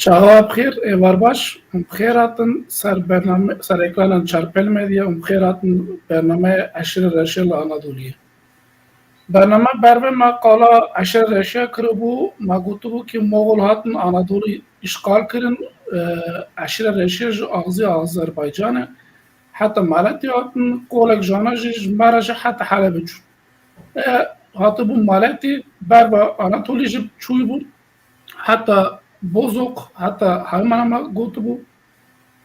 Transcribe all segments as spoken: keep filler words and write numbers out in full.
Çawa bi xêr, êvar baş, hûn bi xêr hatin ser bername, ser ekranên Çarpel Medya, hûn bi xêr hatin bernameya Eşîra Reşiya li Anadoliyê. Bername berve me qala Eşîra Reşiya kiribû, me gotibû ki Moxol hatin Anadolî îşxal kirin, e, Eşîra Reşiya ji axzê Azerbaycanê heta Maletî hatin, qolek jana jî ji me re jî heta Helebê çûn. E, hatibû Maletî, berva Anatolî jî çûyibû, heta Bozok, heta Helmana me gotibû.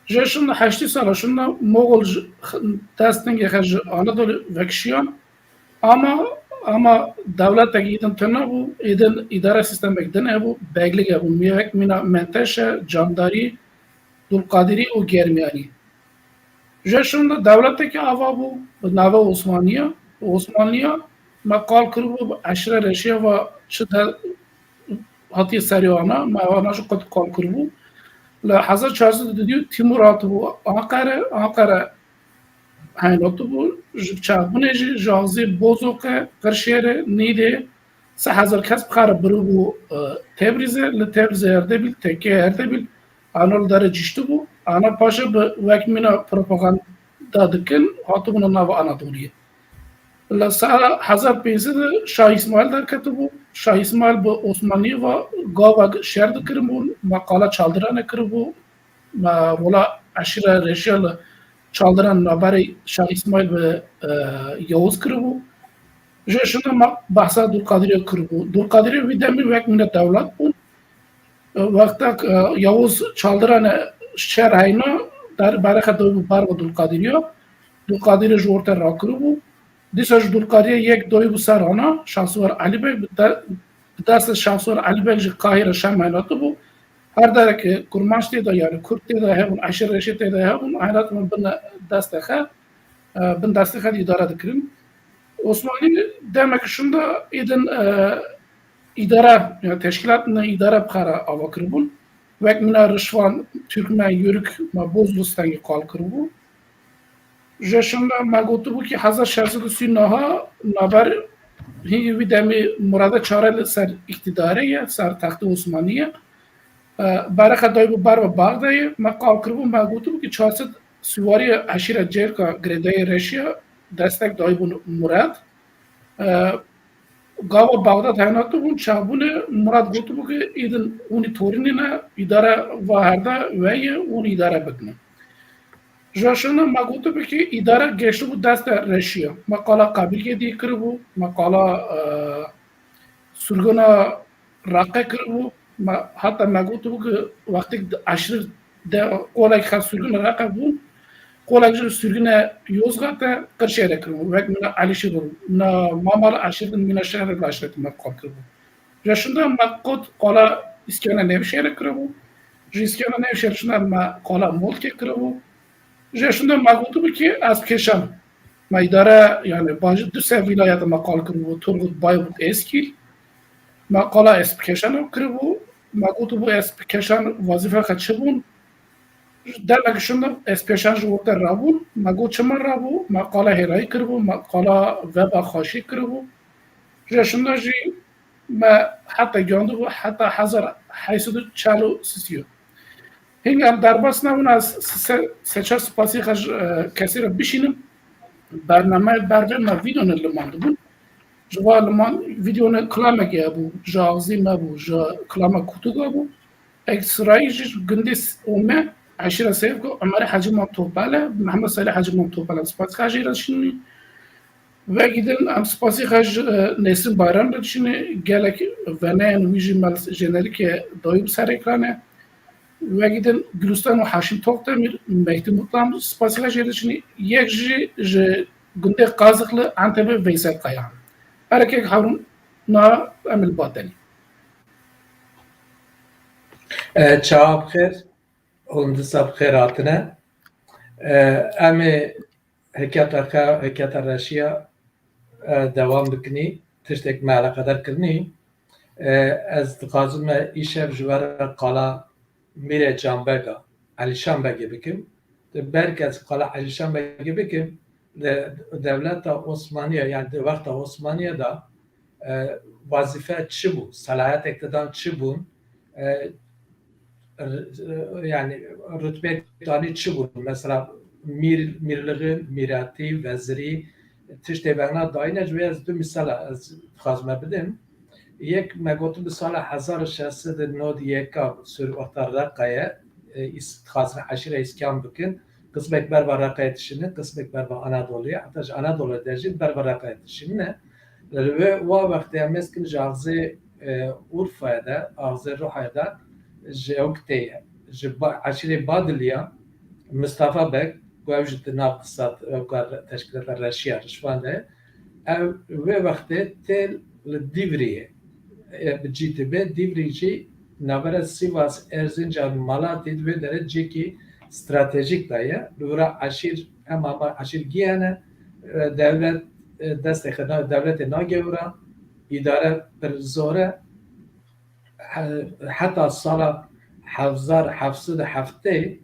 Ji şinda heştê sala şinda Moxol ji x-, destengê xwe ji Anadolî vekişiyan. Ama, ama dewletek îdin tune bû, îdin îdare sîstemek din hebû, beglik hebû, wek mîna Menteşe, Candarî, Dulqadirî û Germiyanî. Ji şinda dewletekî ava bû, bi navê Osmaniya, Osmanliya, me qal kiribû, bi Eşîra Reşiya ve çi de hatiye serê ana, me ana jî qet qal kiribû. Li hezar çar sed û dudî Timur hatibû Anqere, Anqere heyn hatibû, ji çavbûnê jî, ji axzê Bozokê, Qirşêrê, Nîdê, sê hezar kes bi xwe re biribû, e, Tebrîzê, li Tebrîzê Erdebîl, tekkeyê Erdebîl, ana li derê cîştibû, ana paşê bi wek mîna propaganda dikin, hatibûne nava Anadoliyê. Li sala hezar pênc sed de Şah Îsmaîl derketibû. Şah Îsmaîl bi Osmaniyê ve gavek şer dikiribûn, me qala Çaldiranê kiribû, me rola Eşîra Reşiya li Çaldiran navberê Şah Îsmaîl bi, e, Yavuz kiribû. Ji şinda me behsa Dulqadiriya kiribû. Dulqadiriya wî demî wek mîna dewlet bûn. Wextek, e, Yavuz Çaldiranê şer heyna, der berexe doybû bar bi Dulqadiriya. Dulqadiriya ji orte rakiribû. Dîsa ji Dulqadiriya yek doybû ser ana, Şahsuwar Elî Beg, bi de-, bi destê Şahsuwar Elî Beg ji Qahîre Şam heynatibû. Her dereke Kurmanc tê de, yani Kurd tê de hebûn, Eşîr Reşî tê de hebûn, heynatibûn bin destê xwe, e, bin destê xwe de îdare dikirin. Osmanî demek şinda îdin, e, îdare, yani teşkîlat ne îdare bi xwe re ava kiribûn. Wek mîna Rişvan, Türkmen, Yörük, me Bozlustengî qal kiribû. Ji şinda me gotibû ki hezar şeş sed û sî niha naber hîngî wî demî Murada Çare li ser îktîdarê ye, ser textê Osmanî ye. E, berexe dayîbû ber ve Baxdayê, me qal kiribû, me gotibû ki çar sed süwariya eşîra Cêrka girêdayê Reşiya destek dayîbûn Murad. E, Gava Baxdad heynatibûn, çavbûnê Murad gotibû ki îdin hûnî torînî ne, îdare va herde veye, hûn îdare bikine. Ji şinda me gotibû ki îdare geştibû destê Reşiya. Me qala Qebilgê dî kiribû, me qala, e, surgina Reqe kiribû. Me, heta me gotibû ki wextêk di eşîr de qolek xwe surgina Reqe bûn, qolek jî surgina Yozgatê Qirşêrê kiribû. Wek mîna Elîşêr bûn. Mîna Mamal eşîr din, mîna şehrê eşîr din me qal kiribû. Ji şinda me qot qala Îskana Nevşehirê kiribû. Ji Îskana Nevşehir şinda me qala Molkê kiribû. Ji şinda me gotibû ki ez bikêşan. Me îdare, yani, bajî du sê wîlayeta me qal kiribû, Turgut, Bayburt, Eskîl. Me qala ez bikêşan kiribû. Me gotibû ez bikêşan wezîfe xwe çi bûn. Demek şinda ez pêşan ji orte rabûn. Me got çima rabû? Me qala Hêrayî kiribû, me qala Veba Xaşî kiribû. Ji şinda jî me heta giyandibû, heta hezar heyt sed û çel û sisiyo. Hîn em derbas nebûn, ez se-, se-, seçer spasî xwe ji, e, kesî re bişînim. Bername bervê me vîdyoyê liman dibûn. Ji va liman vîdyoyê kilamekê hebû, ji axzî me bû, ji kilama kutûga bû. Eksirayî jî ji gundê S-, Ome, eşîra Sêvko, Omerê Hecî Mam Topel e, Mehmet Salih Hecî Mam Topel e, spasî xwe jê re dişînî. Wekî din em spasî xwe ji, e, Nesrîn Bayram re dişînî, gelek veneyên wî jî me li jenerîkê dayî bi ser ekranê. Wekî din Gülistan û Haşim Tokdemîr, Mehdî Mutlu em spasî xwe jê re dişînî. Yek jî ji gundê Qazixli Entebê Veysel Kaya. Her yekek hewrin na em li ba tenî. E, çawa bi xêr, hûn dîsa bi xêr hatine. E, em ê hiketa xwe, hiketa reşiya, e, dewam bikinî. Tiştek me eleqedar kirinî. E, ez dixwazim me îşev ji we re qala Mîrê Canbega, Elîşan Begê bikim. Di ber ke ez qala Elîşan Begê bikim, di dewleta Osmaniye, yani di wexta Osmaniye de, e, wezîfe çi bû, selahiyetek te dan çi bûn, e, yani rutbê tanî çi bûn? Mesela mîr, mîrlixî, mîratî, vezirî, tiştê vegna dayîne. Ji wê ez du misala ez dixwazim me bidim. Yek me gotin bi sala hezar û şeş sed û nod yeka sur wexta Reqaye, e, îs-, dixwazin eşîra îskan bikin. Qismek berva Reqaye dişînin, qismek berva Anadoluyê, heta ji Anadolu de jî berva Reqaye dişînine. Li wê wa wextê em mêz kin ji axzê, e, Urfayê de, axzê Ruhayê de ji ew tê ye. Ji ba-, eşîrê Badiliya, Mistefa Beg, ku ew jî di nav qisat, ew kar teşkîlata Reşiya Rişvan de ye. Ew wê wextê tê li Dîvriyê, e, bi cî dibe. Dîvrî jî navbera Sivas, Erzincan, Malatî di vê derê cihekî stratejîk de ye. Li wira eşîr hema eşîr giya ne, e, dewlet, e, destê xwe na-, dewletê nagewira, îdare pir zor e. He-, heta sala hezar heft sed û heftê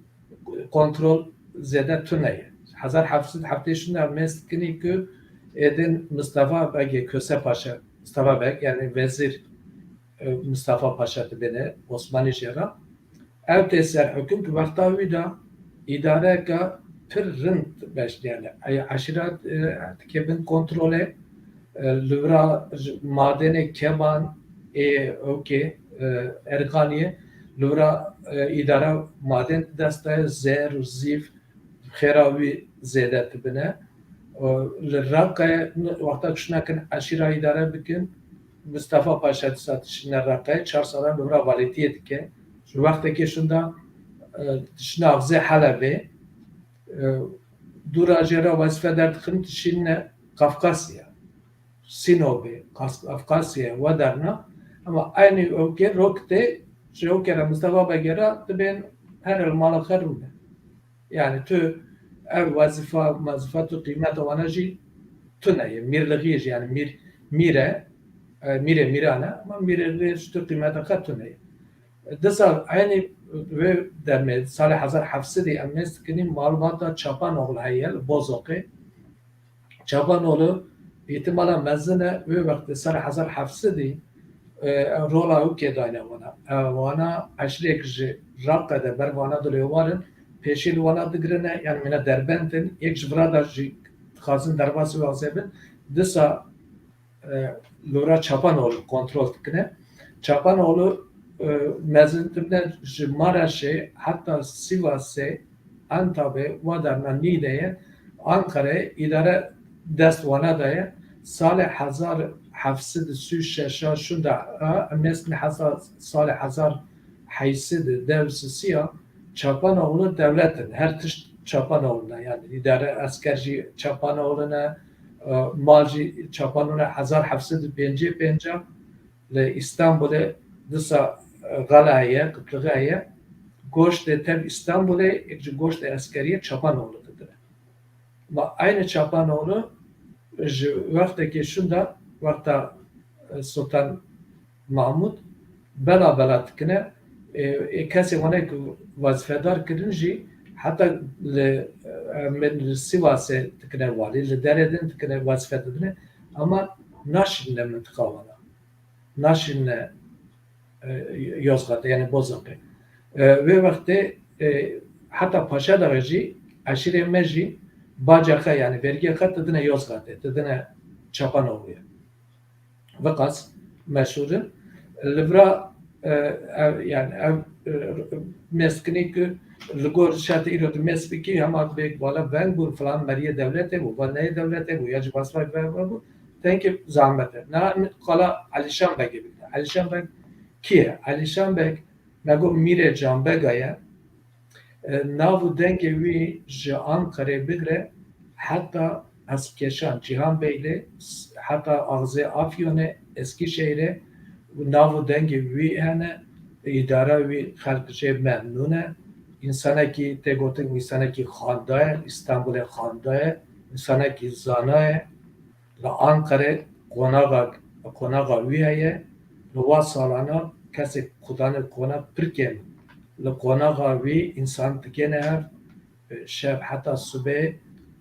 kontrol zêde tune ye. Hezar heft sed û heftê şûnde mêz kinî ku êdin Mistefa Begê Kose Paşa, Mistefa Beg, yani vezîr, e, Mistefa Paşa dibêne, Osmanî jê re. Ew tê ser huküm ku wexta wî de îdareyeke pir rind beşdiyane. Ey, eşîra, e, dike bin kontrolê, e, li vira ji madenê keman ê, okê, e, Erxaniyê, li vira, e, îdara maden dest de ye, zer û zîv xêra wî zêde dibine. E, li Reqe wexta ku şûna kin eşîra îdare bikin, Mistefa Paşa dîsa dişîne Reqe, çar sala li vira valîtiyê dike. Ji wextekê şûnda, e, dişîne axzê Helebê, e, dûra jê re wezîfe derdixin, dişîne Kafkasya, Sinopê, Kas-, Kafkasya, we derna. Ama eynî ewkê rok tê, ji ewkê re Mistefa Begê re dibên her li mala xwe rûne. Yani tu ev wezîfa, wezîfa tu qîmeta wana jî tune ye. Mîrlixiyê jî, yani mîr, mîr e, e, mîrê mîran e, ama mîrê ji tu qîmeta xwe tune ye. Disa eynî wê demê, salê hezar heft sedî em mêz dikinî, malbata Çapanoğlu heye li Bozoqê. Çapanoğlu îhtimala mezin e, wê wextê salê hezar heft sedî, e, rola ew kê dayne wana. E, wana eşrêk ji Raqe de ber vana dilê warin, pêşî li wana digirine, yani mîna Derbent in, yek ji vira de jî dixwazin derbasî wazê bin. Disa, e, li wira Çapanoğlu kontrol dikine. Çapanoğlu, e, mezin dibine ji Maraşê heta Sivasê, Antabê, wa derna Nîdeyê, Ankarayê îdare dest wana de ye. Salê hezar heft sed û sî û şeş şûnda, a, em mêz kin heta salê hezar heyt sed û deh û sisiya Çapanoğlu dewlet in. Her tişt Çapanoğlu ne. Yani îdare esker jî Çapanoğlu ne, e, mal jî Çapanoğlu ne. Hezar heft sed û pêncî û pênc li Îstanbulê disa, e, xala heye, qitlixe heye. Goştê tev Îstanbulê, yek ji goştê eskeriyê Çapanoğlu didine. Ma aynî Çapanoğlu ji wextekê şûnda, wexta, e, Sultan Mahmud bela bela dikine, e, e, kesê wane ku wezîfedar kirin jî heta li, e, min li Sivasê dikine walî, li derê din dikine wezîfe didine, ama naşînine mintiqa wana. Naşînine, e, Yozgatê, yani Bozoqê. E, wê wextê, e, heta Paşa Daxê jî, eşîrê me jî baca xwe, yani vergiya xwe didine Yozgatê, didine Çapanoğlu'ya. Viqas meşhûr in. Li vira, e, ev, yani ev, e, mêzkinî ku li gor şertê îro tu mêz bikî, hema bê wala veng bûn, filan meriyê dewletê bû, va neyê dewletê bû, ya ji basvay ve bû, tenkî zahmet e. Na qala Elîşan Begê bigre. Elîşan Beg kî ye? Elîşan Beg, me got mîrê Canbega ye. E, nav û dengê wî ji Anqerê bigre heta Hezkêşan, Cîhanbeylê, s-, heta axzê Afyonê, Eskîşehîrê, nav û dengê wî hene, îdara wî xelk jê memnûn e. Însanekî tê gotin, însanekî xanda ye, Îstanbulê xanda ye, însanekî zana ye. Li Anqerê qonaxa, qonaxa wî heye. Li wa salana kesê ku dane qonax pir kêm in. Li qonaxa wî însan digihêne hev, şev heta sibê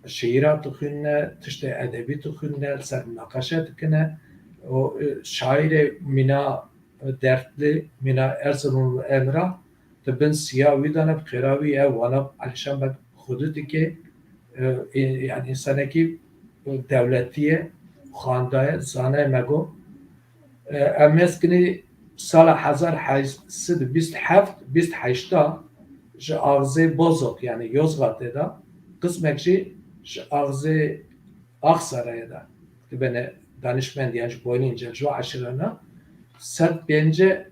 şiîra dixwînine, tiştê edebî dixwînine, li ser minaqeşe dikine. Û, e, şaîrê mîna Dertli, mîna Erzurum Emrah, di bin siya wî de ne, bi xêra wî ye, wana Elîşan Beg xwedî dike, e, e, yani însanekî dewletî ye, xanda ye, zana ye, me got. E, em hêz kinî sala hezar heşt sed û bîst heft, bîst heşta ji axzê Bozok, yani Yozgatê de, qismek jî ji axzê Axsarayê de dibene danişmend, yani ji Boynuncel, ji eşîrana, sed pêncî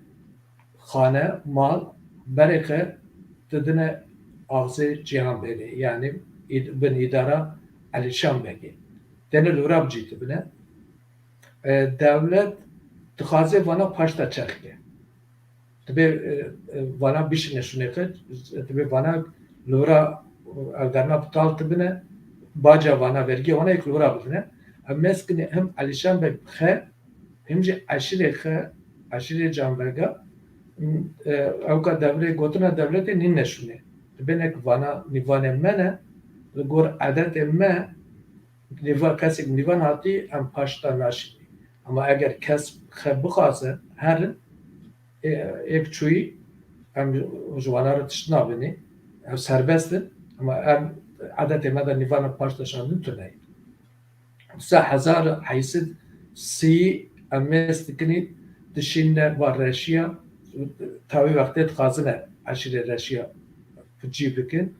xane, mal, berê xwe didine axzê Cîhan Begê, yani îd-, bin îdara Elîşan Begê. Têne li wira bi cî dibine. E, dewlet dixwaze vana paşta çerxke. Dibê, e, e, vana bişîne şûnê xwe, dibê vana li wira, e, ew derna bi tal dibine, baca vana, vergiya vana yek li wira bidine. Em hêz kinî him Elîşan Beg bi xe, him jî eşîrê xe, eşîrê Canbega, e, ewka devrê gotina dewletê nîne şûnê. Dibê nek vana nîvanê me ne, li gor edetê me, nîva-, kesek nîvan hatî em paşta naşînî. Ama eger kes xe bixwaze herin, e, êk çûyî, em ji wana re tişt nabinî. Ew serbest in, ama em edetê me de nîvana paşta şandin tune ye. Wisa hezar heşt sed sî em mêz dikinî, dişîne va reşiya, tawî wextê dixwazine eşîrê reşiya cî bikin.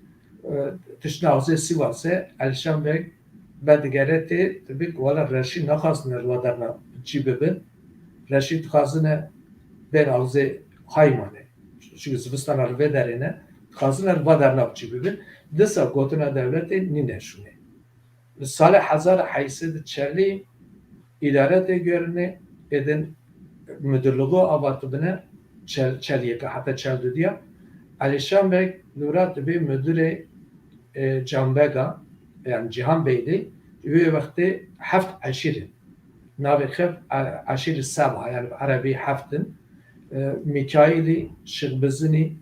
E, tiştine axzê Sîwasê, Elîşan Beg vedigere tê, dibê ku wela reşî naxwazine li wa derna cî bibin. Reşî dixwazine bên axzê Haymanê. Çünkü zivistana li vê derê ne, dixwazine li va derna cî bibin. Disa gotina dewletê nîne şûnê. Li salê hezar heşt sed û çelî îdare tê guherînê, êdin müdürlüğü ava dibine, çel-, çeliyeke heta çel dudiya. Elîşan Beg li wira dibê müdürê, e, Canbega, yani Cihan Bey'di. Wê wextê heft eşîr in. Navê xev, e, eşîrî Seba, yani bi erebî heft in. E, Mîkaîlî, Şixbizinî,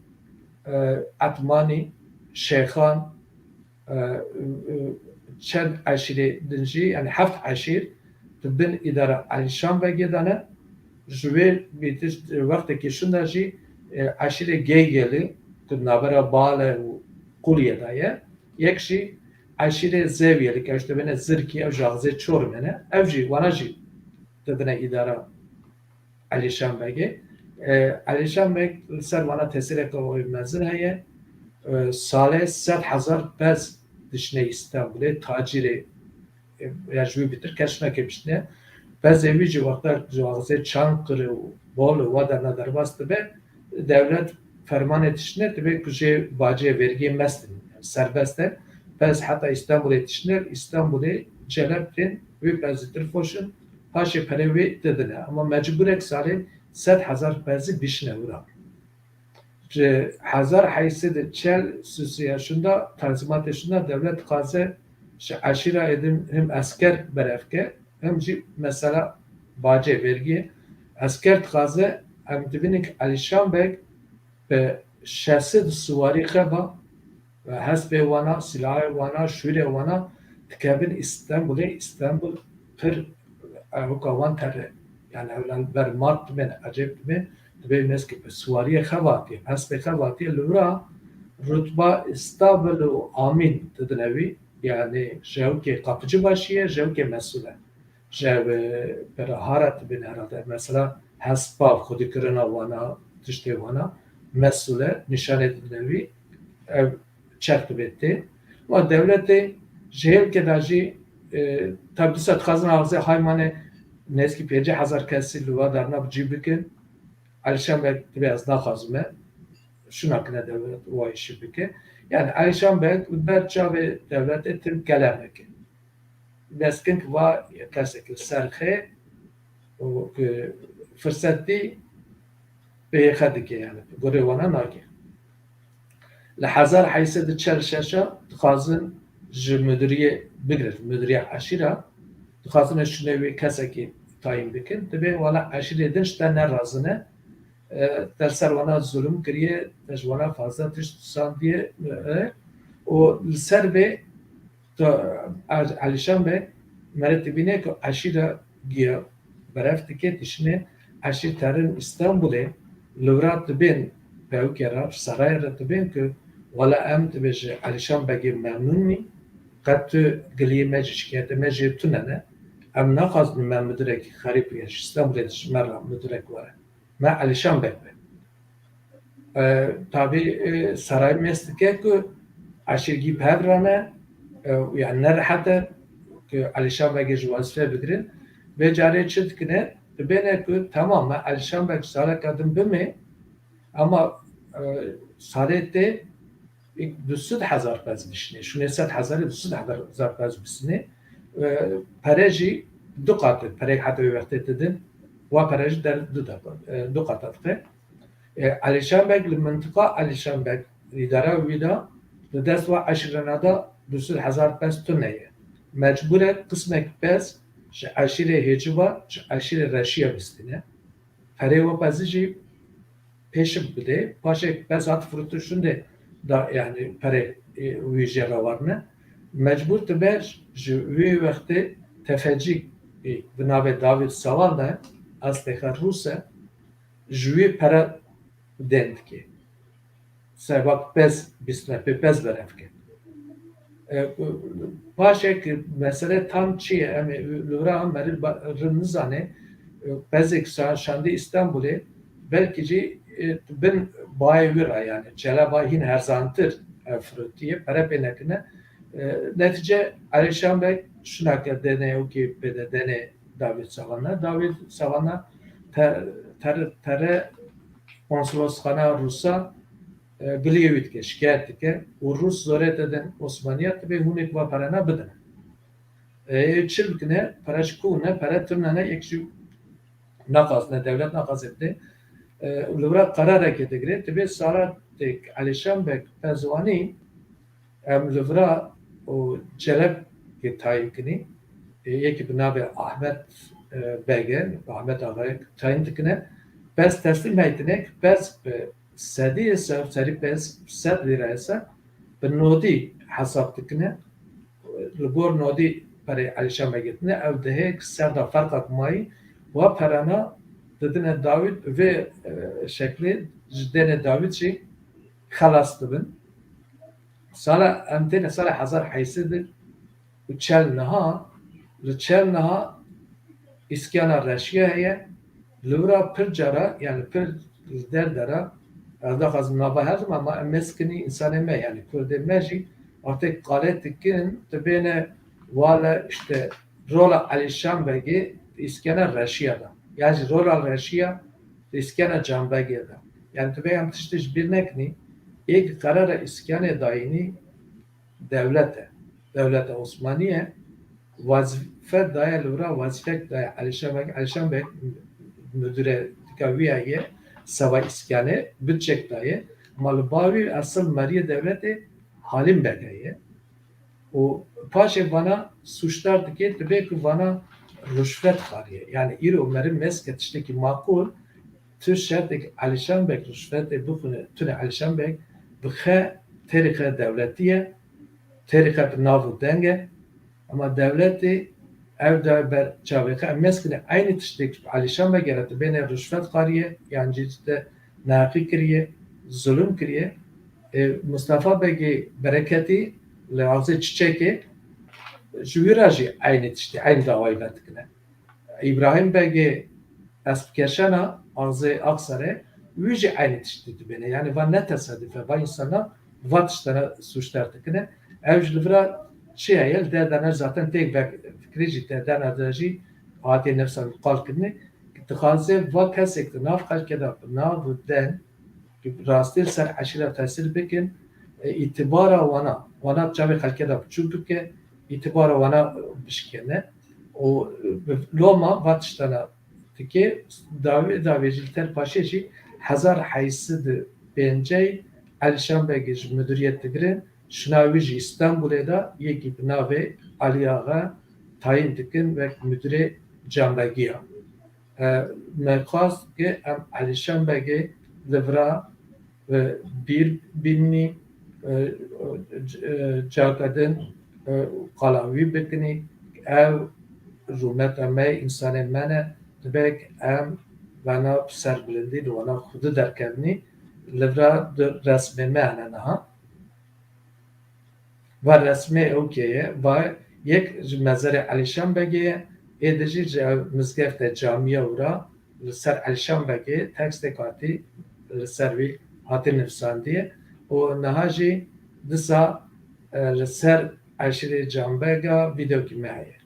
e, Etmanî, Şêxan, e, e, çend eşîrê din jî, yani heft eşîr di bin îdara Elîşan Begê de ne. Ji wê bîtir wextekî şûnda jî, e, eşîrê Geygelî ku navbera Bale û Quliyê de ye. Yek jî eşîrê Zewiyelî, ke ew ji dibêne Zirkî, ew ji axzê Çorumê ne. Ew jî, wana jî didine îdara Elîşan Begê. E, Elîşan Beg li ser wana tesîreke wî mezin heye. E, salê sed hezar pez dişine Îstanbulê, tacîrê, e, ya ji wî bîtir kes nake biştine. Pezê wî jî wexta ji axzê Çankırı û Bolu wa derna derbas dibe, dewlet fermanê dişine dibe ku jê bacê vergiyê mestin, serbest e. Pez heta Îstanbulê dişine, Îstanbulê celeb tên, wê pez zîtir foşin, paşê perê wê didine. Ama mecbûrek salê sed hezar pezî bişine wira. Ji hezar heşt sed û çel sisiya şunda, tanzîmatê şunda dewlet dixwaze ji eşîra êdin him esker berevke, him jî mesela bacê vergiyê. Esker dixwaze, em dibînin ki Elîşan Beg bi şeş sed siwarî xeva, hespê wana, silahê wana, şûrê wana dikevin Îstanbulê. Îstanbul pir, e, hoka wan tere, yani ewlan ber mat dibên, ecêb dibên, dibê meskî bi siwariyê xevatî, hespê xevatî li wira rutba îstabil û amîn didine wî, yani jewkê qapicî başî ye, jewkê mesûl e. Ji ev, e, pera hara dibin herhalde. Mesela hespa xwedîkirina wana, tiştê wana, mesûle, nîşanê didine wî, ev çerx dibe tê. Û dewletê ji hêlkê de jî, e, tabi dîsa dixwazin axzê Haymanê nêzkî pêncî hezar kesî li wa derna bi cî bikin. Elîşan Beg dibê ez naxwazim e. Şuna kine dewlet wa îşî bike. Yani Elîşan Beg li ber çavê dewletê tim kelemeke. Destkin ki va kesek li ser xê û ki firsetî pê xwe dike, yani gurê wana nake. Li hezar heşt sed û çel şeş a dixwazin ji müdüriyê bigrin, müdüriyê eşîra, dixwazin şûnê wê kesekî tayîn bikin. Dibê wala eşîrê din ji te nerazine, e, te li ser wana zulm kiriye, te ji wana fazla tişt sandiye, e, û li ser vê tu, e, Elîşan Beg mere dibîne ku eşîra giya berev dike, dişine eşîr terin Îstanbulê, li wira dibên Ewkê re, serayê re dibên ku wela em dibê ji Elîşan Begê memnûn nîn, qet tu giliyê me jî, şikayetê me jê tune ne. Em naxwazin me mudirekî xerîb ya ji Stenbolê ji me re mudirek were. Me Elîşan Beg be. E, tabî, e, serayê mêz dike ku eşîrgî bi hev re ne, e, yani ne rehet e ku Elîşan Begê ji wezîfe bigirin. Vê carê çi dikine? Dibêne ku temam me Elîşan Beg saleka din bimê, ama, e, salê tê du sed hezar pez bişinê, şûnê sed hezarê du sed hezar pez bişinê. E, pere jî du qat e, perê heta wê wextê didin, wa pere jî der du de, e, du qata dike. E, Elîşan Beg li mintiqa Elîşan Beg, îdara wî de, li dest wa eşîrena de du sed hezar pez tune ye. Mecbûr e qismek pez ji eşîrê Hêciba, ji eşîrê Reşiya bistîne. Perê we pezî jî pêşik bidê. Paşê pez hat firotin şûnde da, yani perê, e, wî jê re warine. Mecbûr dibe ji wî wextê tefecîk, e, bi navê Dawîd Sawan de, eslê xwe rûs e, ji wî pere dên dike. Seba pez bistine, pê pez berev ke. E, paşê ki mesele tam çi ye, em ê li vira em meriv ba-, rin nizane, e, pezek sa-, şandî Îstanbulê, belkî jî, e, bin bayê wî re, yani celeba hîn erzantir ev firotiye, pere pê nekine. E, netîce Elîşan Beg şinake denê û ki pê de denê Dawîd Savana. Dawîd Savana te-, ter-, tere konsolosxana Rûsa, e, giliyê wî dike, şikayet dike û Rûs zorê te den Osmaniya dibê hûn ê va perena bidin. E, çi bikine? Pere ji ku ne, pere tune ne, yek jî naxwazine, dewlet naxwaze bide. E, li vira qerareke digire, dibê sala têk Elîşan Beg pezwanî, em li vira û celebkê tayîn kinî, e, yekî bi navê Ahmet, e, Beg e, Ahmet Axayek tayîn dikine, pez teslîm heytine, pez bi sedî ise, serî pez sed lîre ise, bi nodî hesab dikine. Li gor nodî perê Elîşan Begê tine, ew dihê ki ser de ferqek mayî, wa perana didine Dawîd, bi vê, e, şeklê ji dênê Dawîd jî xelas dibin. Sala, em têne sala hezar heyşt sed û çel niha, li çel niha îskana Reşiya heye, li vira pir cara, yani pir li derdera, ez daxwazim nava herdim, ama em meskinî însanê me, yani Kurdê me jî artık qalet dikin, dibêne wale işte rola Elîşan Begê îskana Reşiya da. Yani rola Reşiya îskana Can Begê da. Yani tu bê em tiştî ji bîr nekinî, êk qerara îskanê dayînî dewlet e. Dewleta Osmanî ye. Wezîfe daye li vira, wezîfek daye Elîşan Beg. Elîşan Beg müdüre dika wî ye, seba îskanê, bütçek daye. Ma li ba wî esil meriyê dewletê Halim Beg ye. Û paşê vana sûcdar dike, dibê ku vana ruşvet xwariye. Yani îro meriv meske tiştekî maqûl, tu şertek Elîşan Beg ruşvetê bixwine, tune Elîşan Beg bi xe, têrê xe dewletî ye, têrê xe bi nav û deng e, ama dewletê ew da ber çavê xe. Em meskinê eynî tiştek Elîşan Beg re dibêne ruşvet xwariye, yan jî te neheqî kiriye, zulum kiriye. E, Mustafa Begê Bereketî li axzê Çiçekê ji wî re jî eynî tiştî, eynî dawayî vedikine. Îbrahîm Begê Espkeşana axzê Akserê, wî jî eynî tiştî dibêne. Yani va ne tesadüf e, va însana va tiştana sûcdar dikine. Ew ji li vira çi heye? Li derdana zaten têk vek-, fikirê jî derdana de jî hatiye nefsan qal kirine. Dixwaze va kesek di nav xelkê de bi nav û deng, rastî li ser eşîra tesîr bikin, e, îtibara wana, wana çavê xelkê de biçûk bike, îtibara wana bişkene. Û, e, bi loma va tiştana dike, dawê, dawê jî li ter paşê jî hezar heyşt sed û pêncî Elîşan Begê ji mudiriyet digirin, şina wî jî Îstanbulê de yekî bi navê Alî Axa tayîn dikin wek mudirê Canbegiya. E, me xwest ke em Elîşan Begê li vira, e, bîr bînî, e, e, caka din, e, qala wî bikinî. Ev rûmeta me, însanê me ne, dibe ke em vana bi serbilindî li wana xwedî derkevnî. Li vira du resmê me hene niha. Va resmê ewkê ye, va yek ji mezerê Elîşan Begê ye, ê di jî ji mizgefte camiya wira li ser Elîşan Begê tekstê katî li ser wî hatî nivîsandî ye û niha jî disa, e, li ser eşîrê Canbega vîdeokî me heye.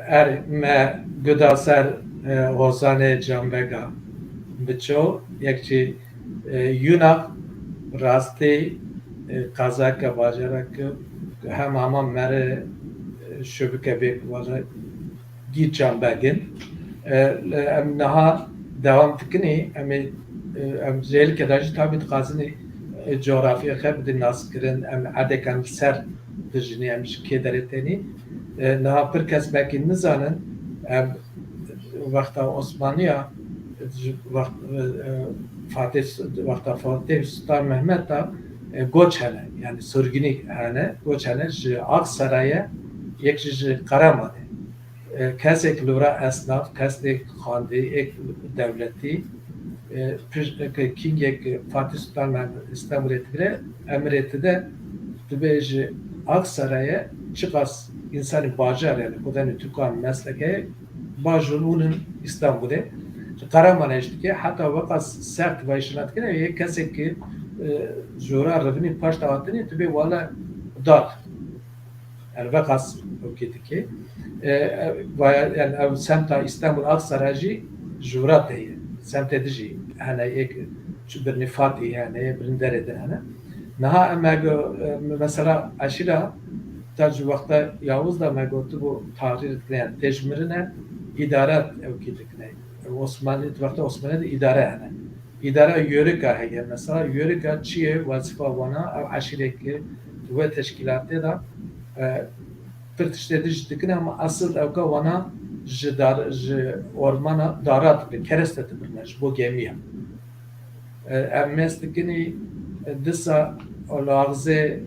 Er me guda ser, e, Hozanê Canbega biço, yek jî, e, Yunak rastî, e, qezake bajareke hema hema mere, e, şubike bê wala gî Canbegin. E, em niha dewam dikinî, em ê, e, em jêlike de jî tabî dixwazinî, e, coğrafya xwe bidin naskirin, em edek em ser dijinî, em ji kê derê tenî. E, niha pir kes belkî nizanin, em wexta Osmaniya, ji wext-, e, e, Fatih, wexta Fatih Sultan Mehmet de, e, goç hene, yani sürgünî hene, goç hene ji Aksarayê, yek jî ji Qeremanê. E, kesek li wira esnaf, kesek xwendî, êk dewletî, e, pişt, ke kîngek Fatih Sultan Mehmet Stenbolê digire, emirê ti de dibe ji Aksarayê çiqas însanê bajar, yani xwedên Tirkan meslekê, bajin hûn in Stenbolê. Ji Qeremanê jî dike, heta weqas sert vayşina dikine, yê kesek ki, e, jora rivinî paşta hatinî, dibe wala dat. Yani veqas okê dike. E, e, vaya, yani ev semta Stenbol Aksaray jî ji wira te ye. Semtê di jî hene, yek çi birnî Fatî hene, yek birnî derê din hene. Niha em me go-, e, mesela eşîra ta ji wexta Yavuz da me gotibû tahrîr dikine, yani tê ji mirine îdare ew kî dikine. Osmanî, di wexta Osmanî de îdare hene. Îdara yörika heye. Mesela yörika çi ye? Wezîfa wana, ew eşîreke di wê teşkîlatê de, e, pir tiştê din jî dikine, ama esil ewka wana ji dar, ji ormana dara dibir, kereste dibirne ji bo gemiya. E, em mêz dikinî, e, disa li axzê,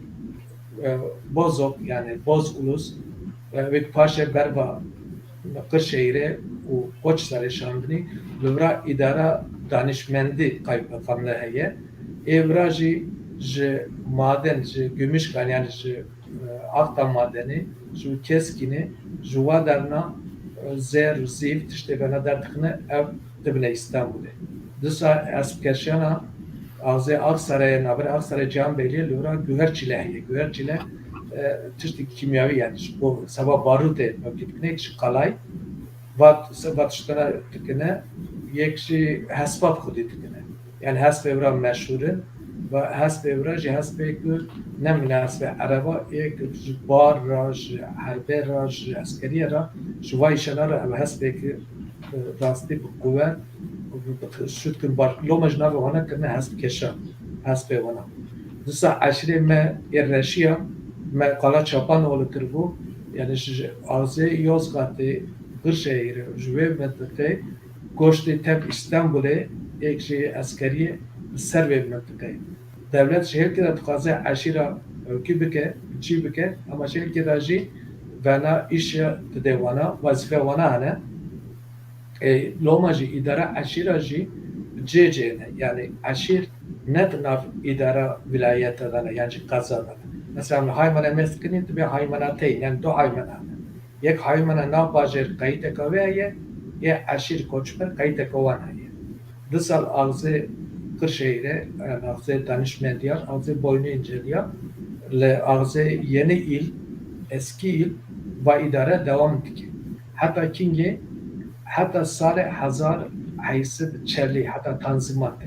e, Bozok, yani Boz Ulus, e, wek paşê berva Qirşehîrê û Qoçserê şandinî, li vira îdara danişmendî qaymeqamle heye. Ê vira jî ji maden, ji Gümüşkan, yani ji, e, axta madenê, ji Keskînê, ji wa derna, e, zêr û zîv tiştê bena derdixine, ev dibine Îstanbulê. Disa hespkeşana axzê Aksarayê, navberê Aksarayê Cihanbeyliyê li vira guher çile heye. Guher çile, e, tiştê kîmyawî, yani ji bo seba barûtê mewkî dikine, ji qalay. Va, va tiştana dikine, yek jî hespa bi xwedî dikine. Yani hespê vira meşhûr in. Va hespê vira jî hespê ku ne mîna hespê ereba, ê ku ji bar ra, ji herbê ra, ji eskeriyê ra, ji va îşana ra ev hespê ku, e, rastî bi quwet, bi, bi, şût kin bar. Loma ji navê wana kirine hespkeşa, hespê wana. Disa eşîrê me ê reşiya, me qala Çapanoğlu kiribû, yani ji, ji axzê Yozgatê, Qirşehîrê, ji wê mintiqê goştê tev Îstanbulê, êk jî eskeriyê li ser vê mintiqê. Dewlet ji hêlkê de dixwaze eşîra ewkî bike, çî bike, ama ji hêlkê de jî vena îşe dide wana, wezîfe wana hene. E, loma jî îdara eşîra jî cê cê ne. Yani eşîr ne di nav îdara vilayete de ne, yan jî qeza de ne. Mesela em li Haymana mêz dikinî, dibe haymanateyî, yani du haymana hene. Yek haymana nav bajêr qeyteka wê heye, yê eşîr koçber qeyteka wan heye. Di sal axzê Qirşehîrê, e, axzê danişmendiya, axzê boynu inceliya, li axzê Yeni Il, Eski Il, va îdare dewam dike. Heta kingê, heta salê hezar heyşsed çelî, heta tanzîmatê.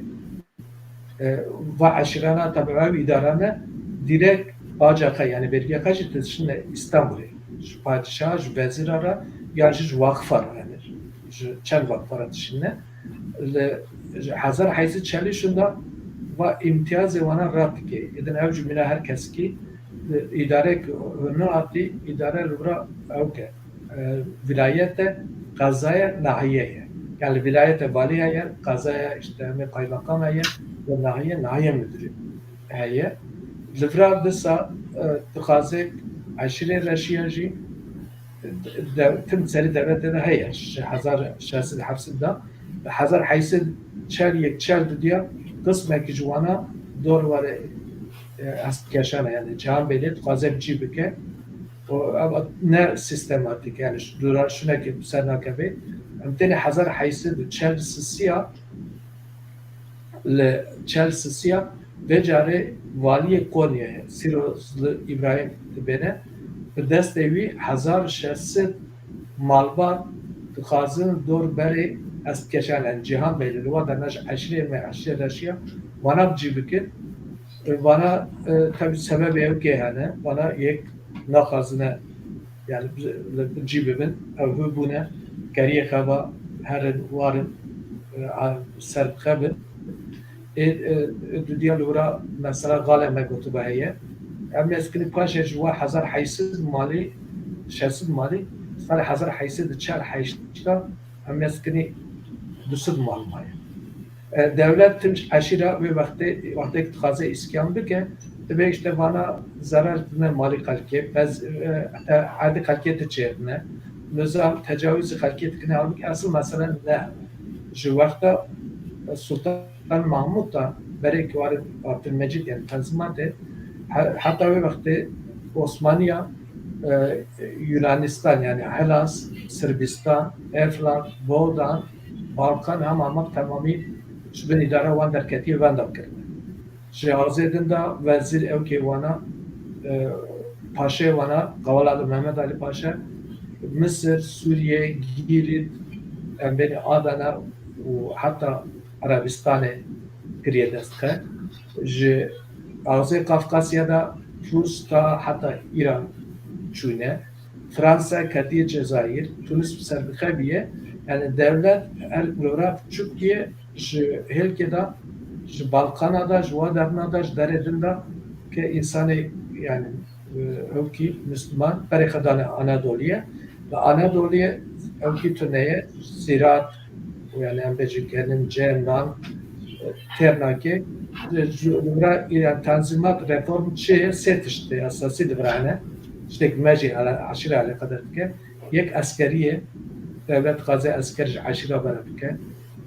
E, va eşîrana tabi ew îdarane direkt baca xwe, yani vergiya xwe jî dişine Îstanbulê. Ji padişah, ji vezîra re, yan jî ji waqifa re, yani ji çend waqifa re dişine. Li hezar heyşsed çelî şûnda va îmtiyazê wana red dike. Êdin ew jî mîna her kesekî, e, îdarek hûn hatî, îdare li vira ew ke, e, vilayete, qezaya, nahiye ye. Yani vilayete valî heye, qezaya işte em ê qaymeqam heye, ve nahiye, nahiye müdürü heye. Li vira disa, e, dixwaze eşîrê reşiya jî, de, tim serî dewletê de heye. Ji hezar şeş sed heft sed de, hezar heyşsed çel yek çel dudiya qismekî ji wana dor were, e, hespkeşan e, yani Cihanbeylê dixwaze bi cî bike. O, ev ne sistematîk, yani dora şunekê ser nakeve. Em tenê hezar heyşsed çel sisiya li çel sisiya vê carê valiyê Konyayê, Sîrozli Îbrahîm dibêne, bi destê wî hezar şeş sed malbat dixwazin dor berê ez dikeşan, yani Cîhan Bey li wa derna ji eşîrê me, eşîrê Reşiya, vana bi cî bikin. E, vana, e, tabii sebebê ew kê hene, vana yek naxwazine, yani bi, bi cî bibin, ew hû bûne, keriyê xeva herin, warin, e, a, ser bi xebin. Ê, e, e, dudiya li wira mesela xalê me gotiba heye. Em ê zikinî paşê ji wa hezar heyşt sed malî, şeş sed malî, salê hezar heyşt sed û çar heyşt de em ê zikinî du sed mal maye. E, dewlet tim eşîra wê wextê, wextê dixwaze îskan bike, dibe işte vana zerar dine malî xelkê, bez, e, heta erdî xelkê diçêrine, nizam tecawizî xelkê dikine, halbûkî esil mesele ne. Ji wexta, e, Sultan Mahmud da berê kiwarê Abdülmecid, yani Tanzimatê, he-, heta wê wextê Osmaniya, e, Yunanistan, yani Hellas, Sırbistan, Eflak, Boğdan, Balkan, hema hema temamî ji bin îdara wan derketiye, wenda kirine. Ji axzê din de wezîr ew kê wana, e, paşê wana, Qawal Ali, Mehmet Ali Paşa, Misir, Sûriye, Gîrît, em bêne Adana û heta Erebistanê kiriye dest xwe. Ji axzê Kafkasya de Rûs ta heta Îran çûne. Fransa ketiye Cezayir, Tunis bi ser bi xwe bûye. Yani dewlet her lora biçûk bûye, ji hêlkê de, ji Balkana de, ji wa derna de, ji derê din de ke însanê, yani, e, ewkî Müslüman berê xwe dane Anadoliyê. Li Anadoliyê ewkî tune ye, ziraat, yani em bêjin genim, cem, nan, e, têr nake. Ji, ji, li vira, yani, tanzîmat, reform çi ye? Sê tişt esasî li vira hene. Tiştek me jî ele-, eşîra eleqedar dike. Yek eskerî ye, dewlet dixwaze esker ji eşîra ve re bike.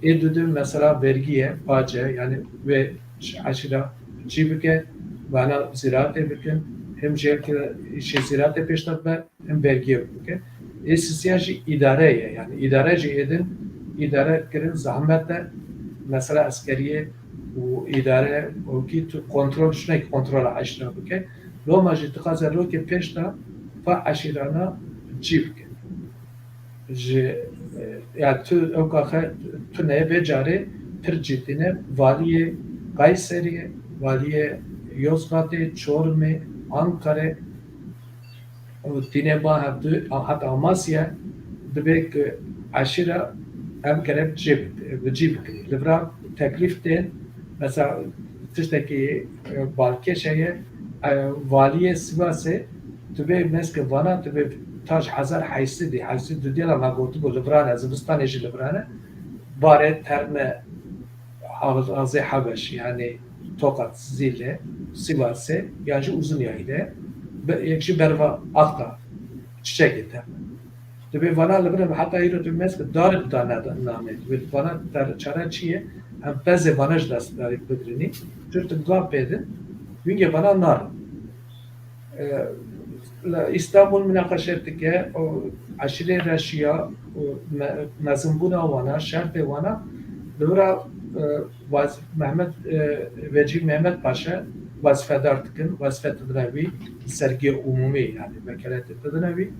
Ê dudin mesela vergî ye, pace, yani wê ji eşîra çî bike, vana zîratê bikin, hem jê ke îşê zîratê pêş de bibe, hem vergiyê bike. Ê sisiya jî îdare ye, yani îdare jî êdin, îdare kirin zehmet e, mesela eskeriyê û îdare û kî tu kontrol, şinekî kontrola eşîra bike. Loma jî dixwaze rokê pêş de va eşîrana cî bike. Ji, e, ya tu ewka xe tune vê carê pir cî tîne valiyê Kayseriyê, valiyê Yozgatê, Çorumê, Ankarê û tîne ba hevdu, a, heta Amasya dibe ku eşîra em gerek cê bi, bi cî bikin. Li vira teklîf tên, mesela tiştekî, e, balkêş heye, e, valiyê Sivasê, tu bê meske vana, tu bê ta ji hezar heyşt sedî, heyşt sed û duyê de me gotibû li virane, zivistanê jî li virane, barê terme Azê Hebeş, yani Tokat, Zîle, Sivasê, ya jî Uzun Yayla, be-, yek jî berva Axta, çiçekê terme. Dibê vana li vir heta îro tu meske darê da ne-, name. Dibê vana ter-, çare çi ye? Em pezê vana ji dest darê bigirinî. Jûr tu gav pê din, wîngê vana narin. E, li Îstanbul minaqeşe dike, û eşîrê Reşiya û me-, mezinbûna wana, şertê wana, li vira, e, waz-, Mehmet, e, Vecî Mehmet Paşa wezîfedar dikin, wezîfe didine wî, sergiye umûmî, yani wekaletê didine wî.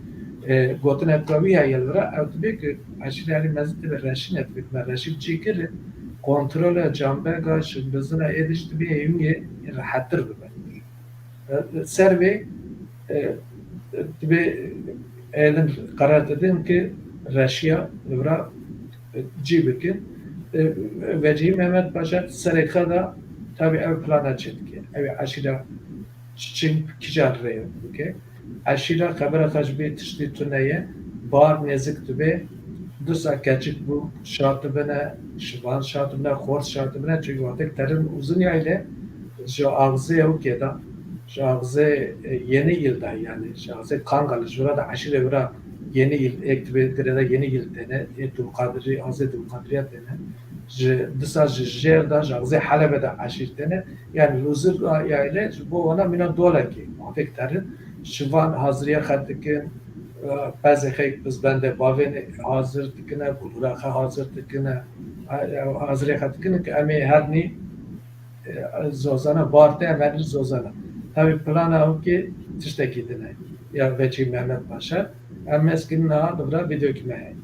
E, gotinek wî heye li vira, ew dibê ku eşîrê Elî Mezin dibe reşîne, dibê ku me reşî cî kir, kontrola cambega, şimbizina êdiş dibê hêwî rehettir bibe. E, ser vê, e, dibê êlin qerar didin ki reşiya li vira, e, cî bikin. E, Vecihî Mehmet Paşa serê xwe de tabî ev plana çêdike. Ew ê eşîra çiçin kijan rê bike. Eşîra xebera xwe ji bê tiştî tune ye. Bar nêzik dibe. Disa keçik bû, şa dibine, şivan şa dibine, xort şa dibine. Çünkü wextek terin Uzun Yayla ji axzê ewkê de, ji axzê, e, Yeni Yıl de, yani ji axzê Kangal, ji vira de eşîrê vira Yeni Yıl, êk dibê girê de Yeni Yıl têne, ê Dulqadirî, axzê Dulqadiriya têne. Ji disa ji jêr de, ji axzê Helebê de eşîr têne. Yani li Uzun Yayla ji bo wana mîna dolekê, wextek terin şivan haziriya xwe dikin, e, pezê xwe pizbendê bavên hazir dikine, gulûra xwe hazir dikine, e, haziriya xwe dikine ki em ê hernî, e, zozana, bar te em hernî zozana. Tabî plana ew ki tiştekî din e. Ya Vecî Mehmet Paşa, Em mezgîn niha li vira vîdeoyekî me heye.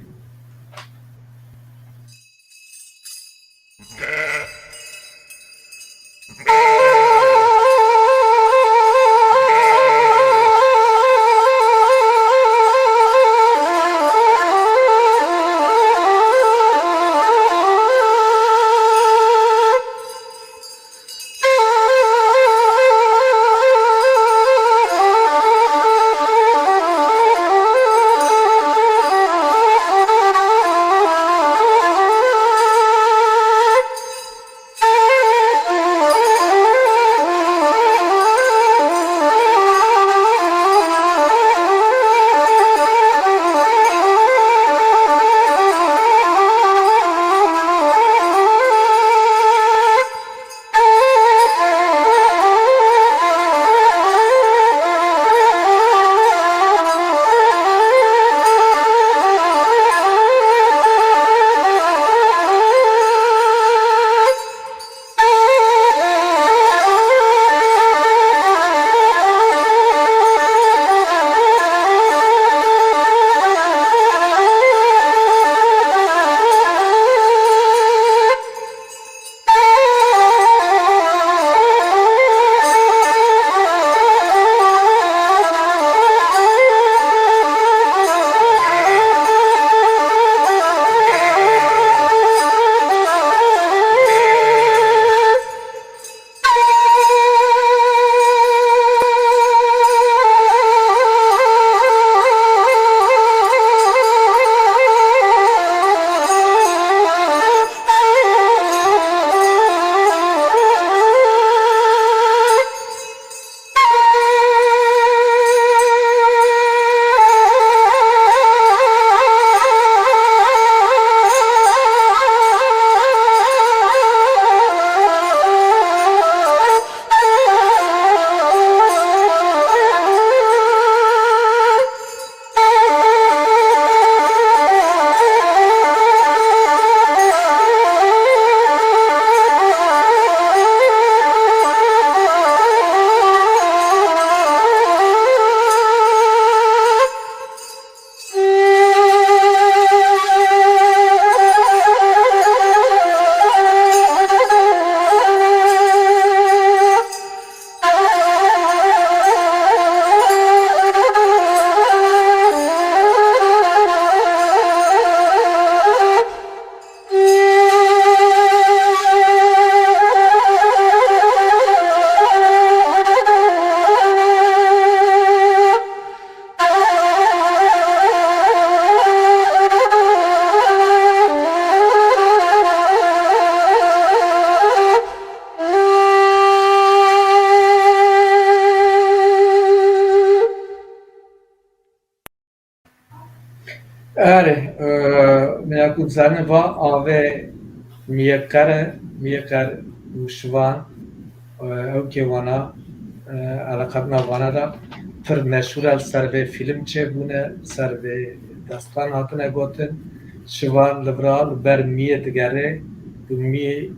Erê, e, me ya ku dizane va avê Miyeker e, Miyeker û Şivan, e, ew kê wana, e, eleqetna vana de pir meşhûr e, li ser vê fîlm çêbûne, li ser vê destan hatine gotin. Şivan li vira li ber miyê digere, tu miyê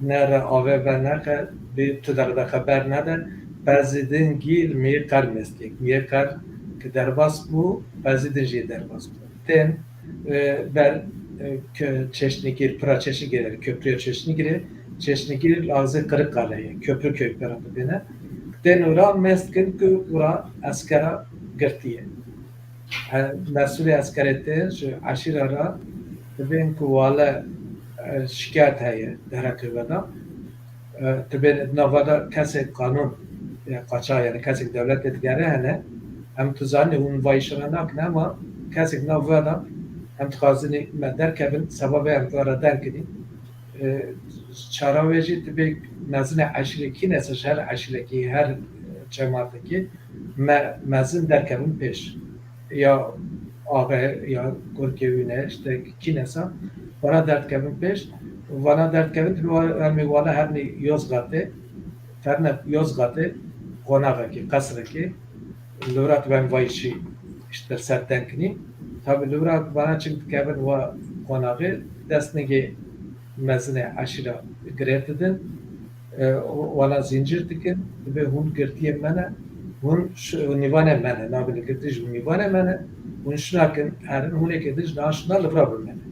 nere avê veneke, bê tu dere de xeber nede. Bezîdin gî li Miyeker mestê. Miyeker ki derbas bû, Bezîdin jî derbas bû. Tên, e, ber, e, ke-, Çeşnîgîr, pira Çeşnîgîr, köprüya Çeşnîgîrê, Çeşnîgîr li axzê Qiriqale ye, Köprüköy pera dibêne. Tên ora mest kin ku ora eskera girtiye. He, mesûlê eskerê tên ji eşîra re dibên ku wale, e, şikayet heye, dereke veda. E, dibên di nava de kesek qanûn, e, qaçax, yani kesek dewletê digere hene. Em tu zanî hûn vayîşana nakin, ama kesek nav ve de em dixwazin me derkevin, seba vê em tu ara deng kidî. E, çara wê jî dibê mezinê eşîrê kî nese, ji her eşîrekî, her, e, cematekî me-, mezin derkevin pêş. Ya axe, ya kurkê wî ne, işte kî nesa, vana derdikevin pêş, vana derdikevin, tu wa-, em ê wala hernî Yozgatê, terne Yozgatê, qonaxekî, qesrekî, li wira tu ben vayîşî, işte ser tenkinî. Tabi li wira vana çik dikevin wa qonaxê, dest nigê mezinê eşîra girê didin, e, wana zincir dikin, dibê hûn girtiyê me ne, hûn ş-, nîvanê me ne, nabêne girtî ji hûn nîvanê me ne, Hûn şinakin herin, hûnekê din ji niha şina li vira bimene.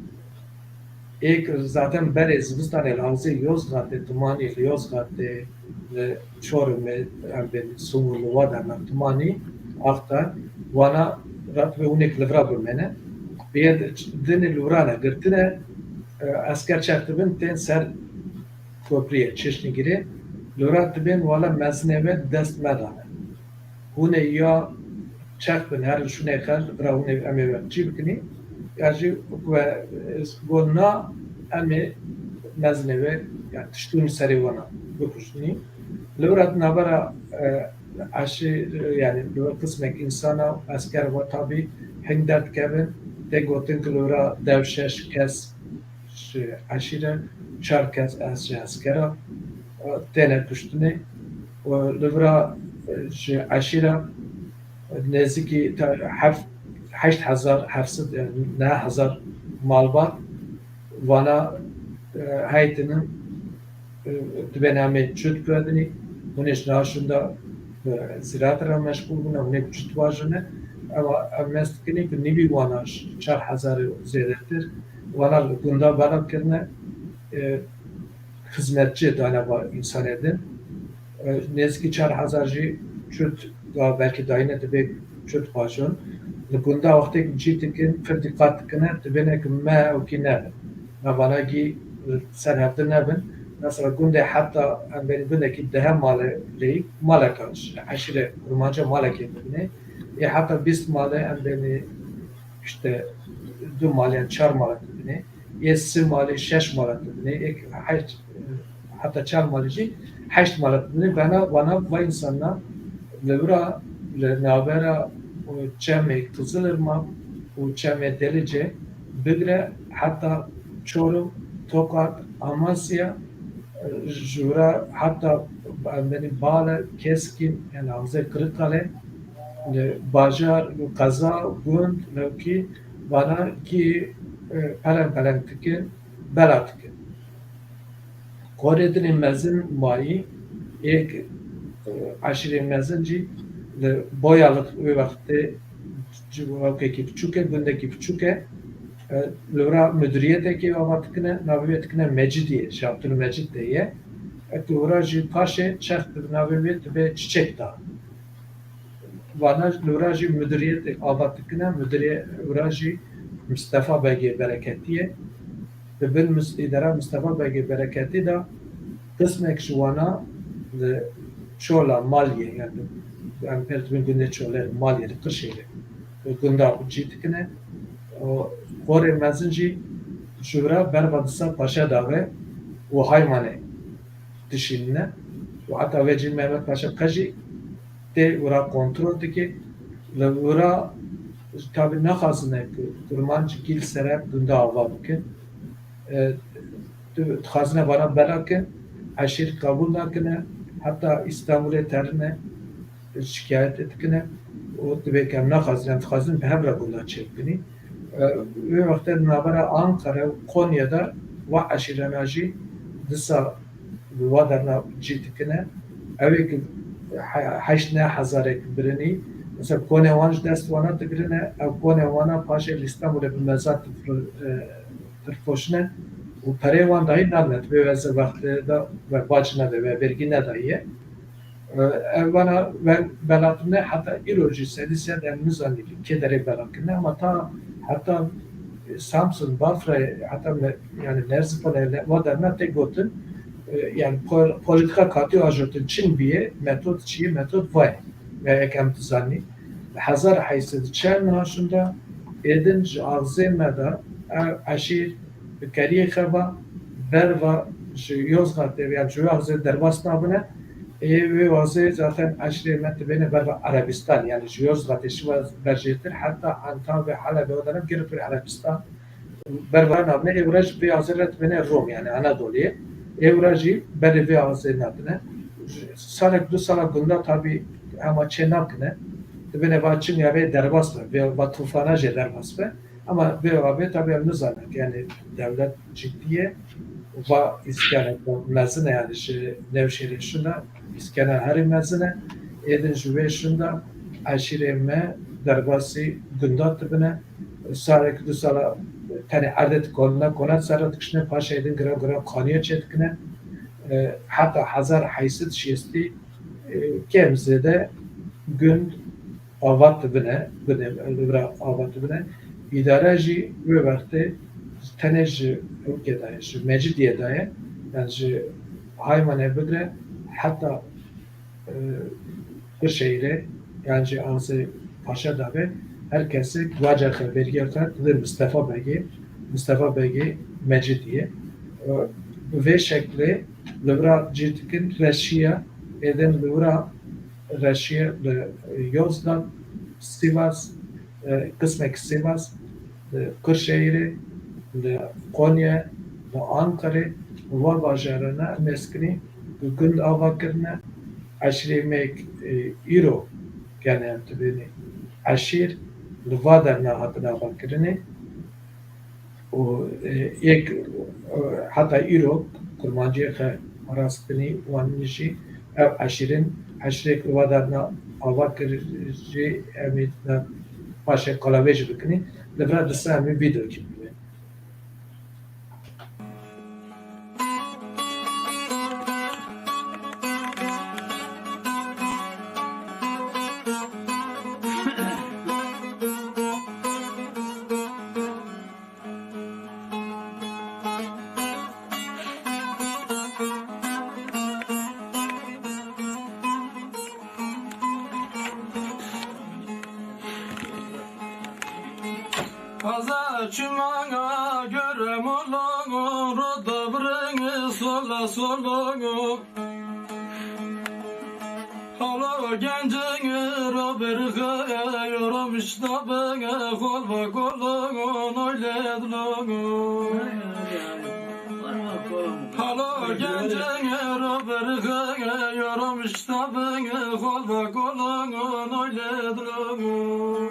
Êk zaten berê zivistanê li Awzê Yozgatê, Timanî li Yozgatê, li Çorumê, em bên Sumûr li wa derna Timanî, Axtar, wana rat ve hûnek li vira bimene. Biyê dinê li vira ne girtine, e, esker çex dibin tên ser kopriyê, Çeşnîgirê, li vira dibên wala mezinê ve dest me dane. Hûn ê ya çex bin, herin şûnê xel, vira hûn ê em ê we çî bikinî, ya jî wek we, e, got na, em ê mezinê we, ya tiştûn serê wana bikuştinî. Li vira di navbera, e, eşî, yani li vir qismek însana esker ve tabî hing derdikevin, tê gotin ki li vira dev şeş kes ji eşîre, çar kes ez ji eskera, e, têne kuştinê û li vira, e, ji eşîra nêzîkî te-, heft, heşt hezar heft sed, yani neh hezar malbat vana, e, heytinin, e, dibên em ê çut guhedinî, hûn ê ji niha şûnda, e, ziraetê re meşgûl bûne, hûn ê çut vajine. Ewa em hest dikinî ku nîvî wana çar hezarê zêdetir, wana li gunda bela kirine, e, xizmetçi dane va însanê din. E, nêzîkî çar hezar jî çut, ga belkî dayine dibê çut vajon. Li gunda wextê cî dikin, pir dîqat dikine, dibêne ki me ewkî nebin. Me vana gî ser hevdin nebin. Mesela gundê heta em bên gundekî dehe male leyî maleka ji eşîre kurmanca malekê dibinê. Ê heta bîst male em bên işte du mal yan çar male dibinê. Yê sî malê şeş mala dibinê, êk heşt, heta çar malê jî heşt mala dibinê. Vana, vana va însana li vira, li navbera, e, çemê Qizilirmak û çemê Delice bigire heta Çorum, Tokat, Amasya, e, ji vira heta, em bên Bale, Keskîn, yani Awzê Kırıkkale, li bajar, qeza, gund, lewkî, vana kî, e, peleng peleng dikin, bela dikin. Korê dinê mezin mayî, êk, e, eşîrê mezin jî li Boyalık wê wextê wewkekî biçûk e, gundekî biçûk e. E, li vira mudiriyeteke ava dikine, navê wê dikine Mecidiyê, ji Abdülmecid de ye. E, li vira jî paşê çex di navê wê dibe Çiçek Dağı. Vana li vira jî mudiriyetê ava dikine, mudirê vira jî Mistefa Begê Bereketî ye. Di bin mis-, îdara Mistefa Begê Bereketî de qismek ji wana li Çola Maliyê, yani em pêr dibin gundê Çolê Maliyê li Qirşêlê, li gunda cî dikine. Û korê mezin jî ji vira berva disa Paşa Daxê û Haymanê dişînine. Û heta vê cî Mehmet Paşa qe jî tê wira kontrol dike. Li wira tabî naxwazine ku kurmanc gîl sere gunda ava bikin. E, tu dixwazine vana bela kin, eşîr qebûl nakine, heta Îstanbulê terine, şikayet dikine û dibê ku em naxwazin, em dixwazin bi hev re gunda çêbikinî. E, wê wextê di navbera Ankara û Konya de wa eşîrana jî disa bi wa derna cî dikine. Ew ê ki he-, heşt neh hezarek birinî, mesela konê wan ji dest wana digirine, ew konê wana paşê li Îstanbulê bi mezat difro-, e, dirfoşine û perê wan dahî nadine, dibê we zevextê de we bac nede, we vergî nedaye. E, ev vana we bela kirine heta îro jî sedî sed em nizanî kê derê bela kirine, ama ta heta Samsun, Bafra, heta me-, yani Merzifone, le-, wa derna tê gotin, e, yani pol-, politika katî ajotin çin biye, metod çi ye, metod vay. Ve yek em dizanî. Li hezar heşt sed çel niha şûnda êdin ji axzê me de ev eşîr bi keriyê xeva berva ji Yozgatê, yani ji wê axzê derbas nabine. Ê wê axzê zaten eşîrê me dibêne berva Erebistan, yani ji Yozgatê şiva berjêtir heta Antalya, Helebê, o dere girê pir Erebistan. Berva nabine, ê wira jî vê axzê re dibêne Rom, yani Anadoluyê. Ê wira jî berê vê axzê nadine. Salek, du sala gunda tabî hema çê nakine. Dibêne va çimya vê derbas be, vê va tufana jê derbas be. Ama vê va vê tabî em nizanin, yani dewlet ciddiye. Va îskene mezin e, yani ji Nevşehirê şûnda îskene herî mezin e. Êdin ji wê şûnda eşîrê me derbasî gundan dibine. Salek du sala tenê erdê dikolne, kona sera dikişine, paşê din giran giran qaniya çêdikine. E, heta hezar heyşt sed şêstî, e, kêm zêde gund ava dibine, gundê li vira ava dibine. Îdare jî wê wextê tenê ji ewkê daye, ji Mecidiyê daye, yani ji Haymanê bigire heta e, Qirşehîrê, yan jî Asê Paşa dabe, her kesek vaca xwe, vergiya xwe dide Mistefa Begê, Mistefa Begê Mecidiyê. E, bi vê şeklê li vira cî dikin reşiya, êdin li vira reşiya li Yozgat, Sivas, e, qismek Sivas, li Qirşehîrê, li Konya, li Ankarê, li van bajarana meskinî bi gund ava kirine. Eşîrê me, e, îro gene em dibênê eşîr, li va derna hatine ava kirinê. Û, e, yek, e, heta îro kurmanciyê xwe rastkinî wan jî ev eşîrin, eşîrek li va derna ava kir jî em ê dina paşê qala wê jî bikinî. Li vira disa em ê vîdeokî bibînin. Taze çimana göre molon, roda bırın sola solon. Halo gencin ro berxe, yorum işte bana, kolba kolon, öyle dulon. Halo gencin ro berxe, yorum işte bana, kolba kolon, öyle dulon.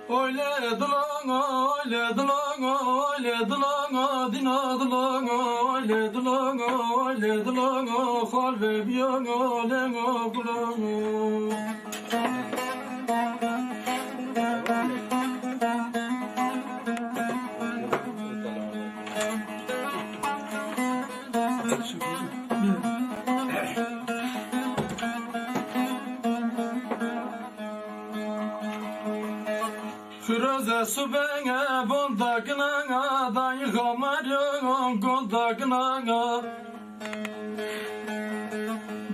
Oyle dilongo, oyle dilongo, oyle dilongo, dino dilongo, oyle dilongo, oyle dilongo, xol ve biyongo, lengo kulongo. Firoze subenge bonda kinanga, dayı xamaryon gonda kinanga.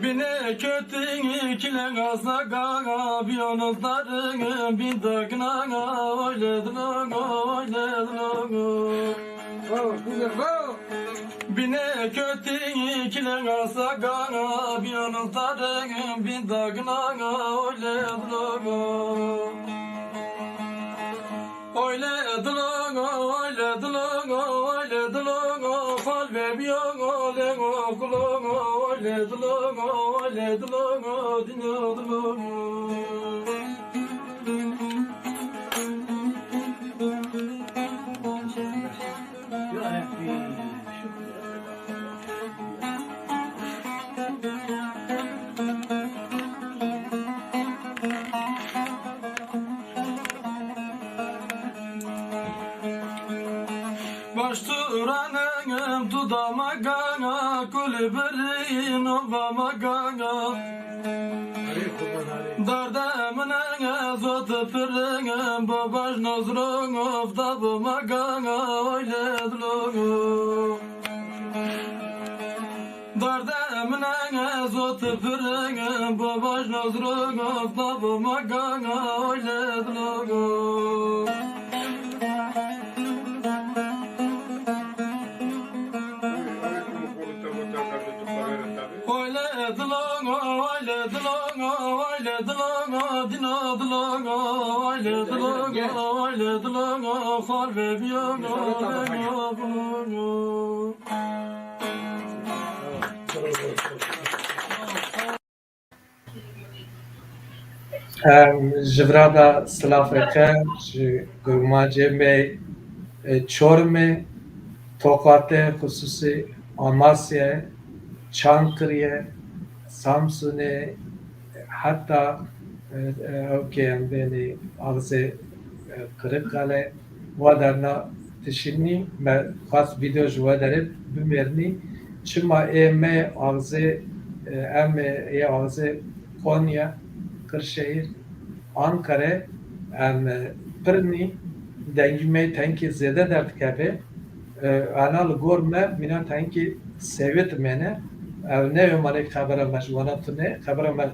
Bine kötü kilenga zagaga, biyonuz darın binda kinanga, oyle dilongo, oyle dilongo. Bravo, güzel, bravo. Bine kötü kilenga sagana, biyonun tarın bin dagnaga, oyle dlogo. Oyle dlogo, oyle dlogo, oyle dlogo, fal ve biyogo, lego kulogo, oyle dlogo, oyle dlogo, dino dlogo. Baş turanım dudama gana, kulübürün obama gana. Dardemine zot piring, babaş nozrong ofta buma ganga, oyle dlogo. Dardemine zot piring, babaş nozrong ofta buma ganga, oyle dlogo. Oyle dilongo, oyle dilongo, oyle dilongo, dino dilongo, oyle dilongo, oyle dilongo, xor ve biyongo, oyle dilongo. Em ji vira de silafeke ji kurmancê me, e, Çorumê, Tokatê, xisûsî Amasyayê, Çankiriyê, Samsunê, heta E, e, ew ke em bênî axzê, e, Qiriqale, wa derna tişînî, me xwest vîdeo ji we derê bimêrnî. Çima ê me axzê, e, em ê, ê axzê Konya, Kırşehir, Ankara, em, e, pirnî, dengî me tenkî zêde derdikeve. E, ana li gor me mîna tenkî sewêt mene. Ew ne wê malê xebera me ji wana tune, xebera me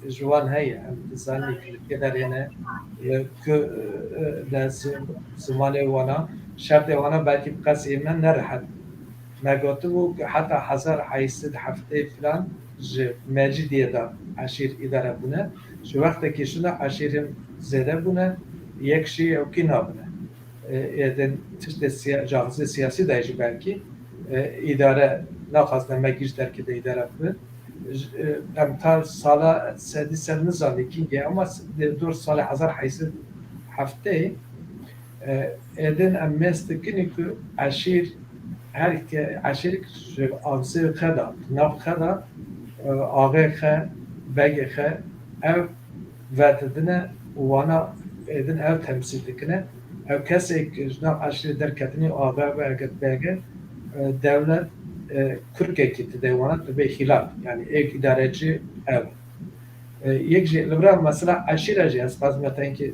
ji wan heye. Em dizanin ku li kê derê ne, e, ku, e, e, de zi-, zimanê wana, şertê wana belkî bi qesê me ne rehet. Me gotibû ku heta hezar heşt sed heftê filan ji Mecîdiyê de eşîr îdare bûne. Ji wextekî şina eşîrên zêde bûne, yek jî ewkî nabine. E, êdin tiştê siya-, cihazê siyasî de jî belkî, e, îdare naxwazine me gîj derkê de îdare bibin. J-, e, em ta sala sedî ser nizanî kîngê, ama s-, di dor salê hezar heşt sed heftê, e, êdin em mêz dikinî ku eşîr, her ke-, eşîrek ji axzê xwe de, nav xwe de, e, axê xwe, begê xwe, ev vedidine û wana êdin ev temsîl dikine. Ew kesek ji nav eşîrê derketinî axe be, eger bege, e, dewlet, e, kurkekî dide wana dibe hîlal. Yani êk îdarecî ev. E, yek jî li vir mesela eşîre jî ez xwazim me tenkî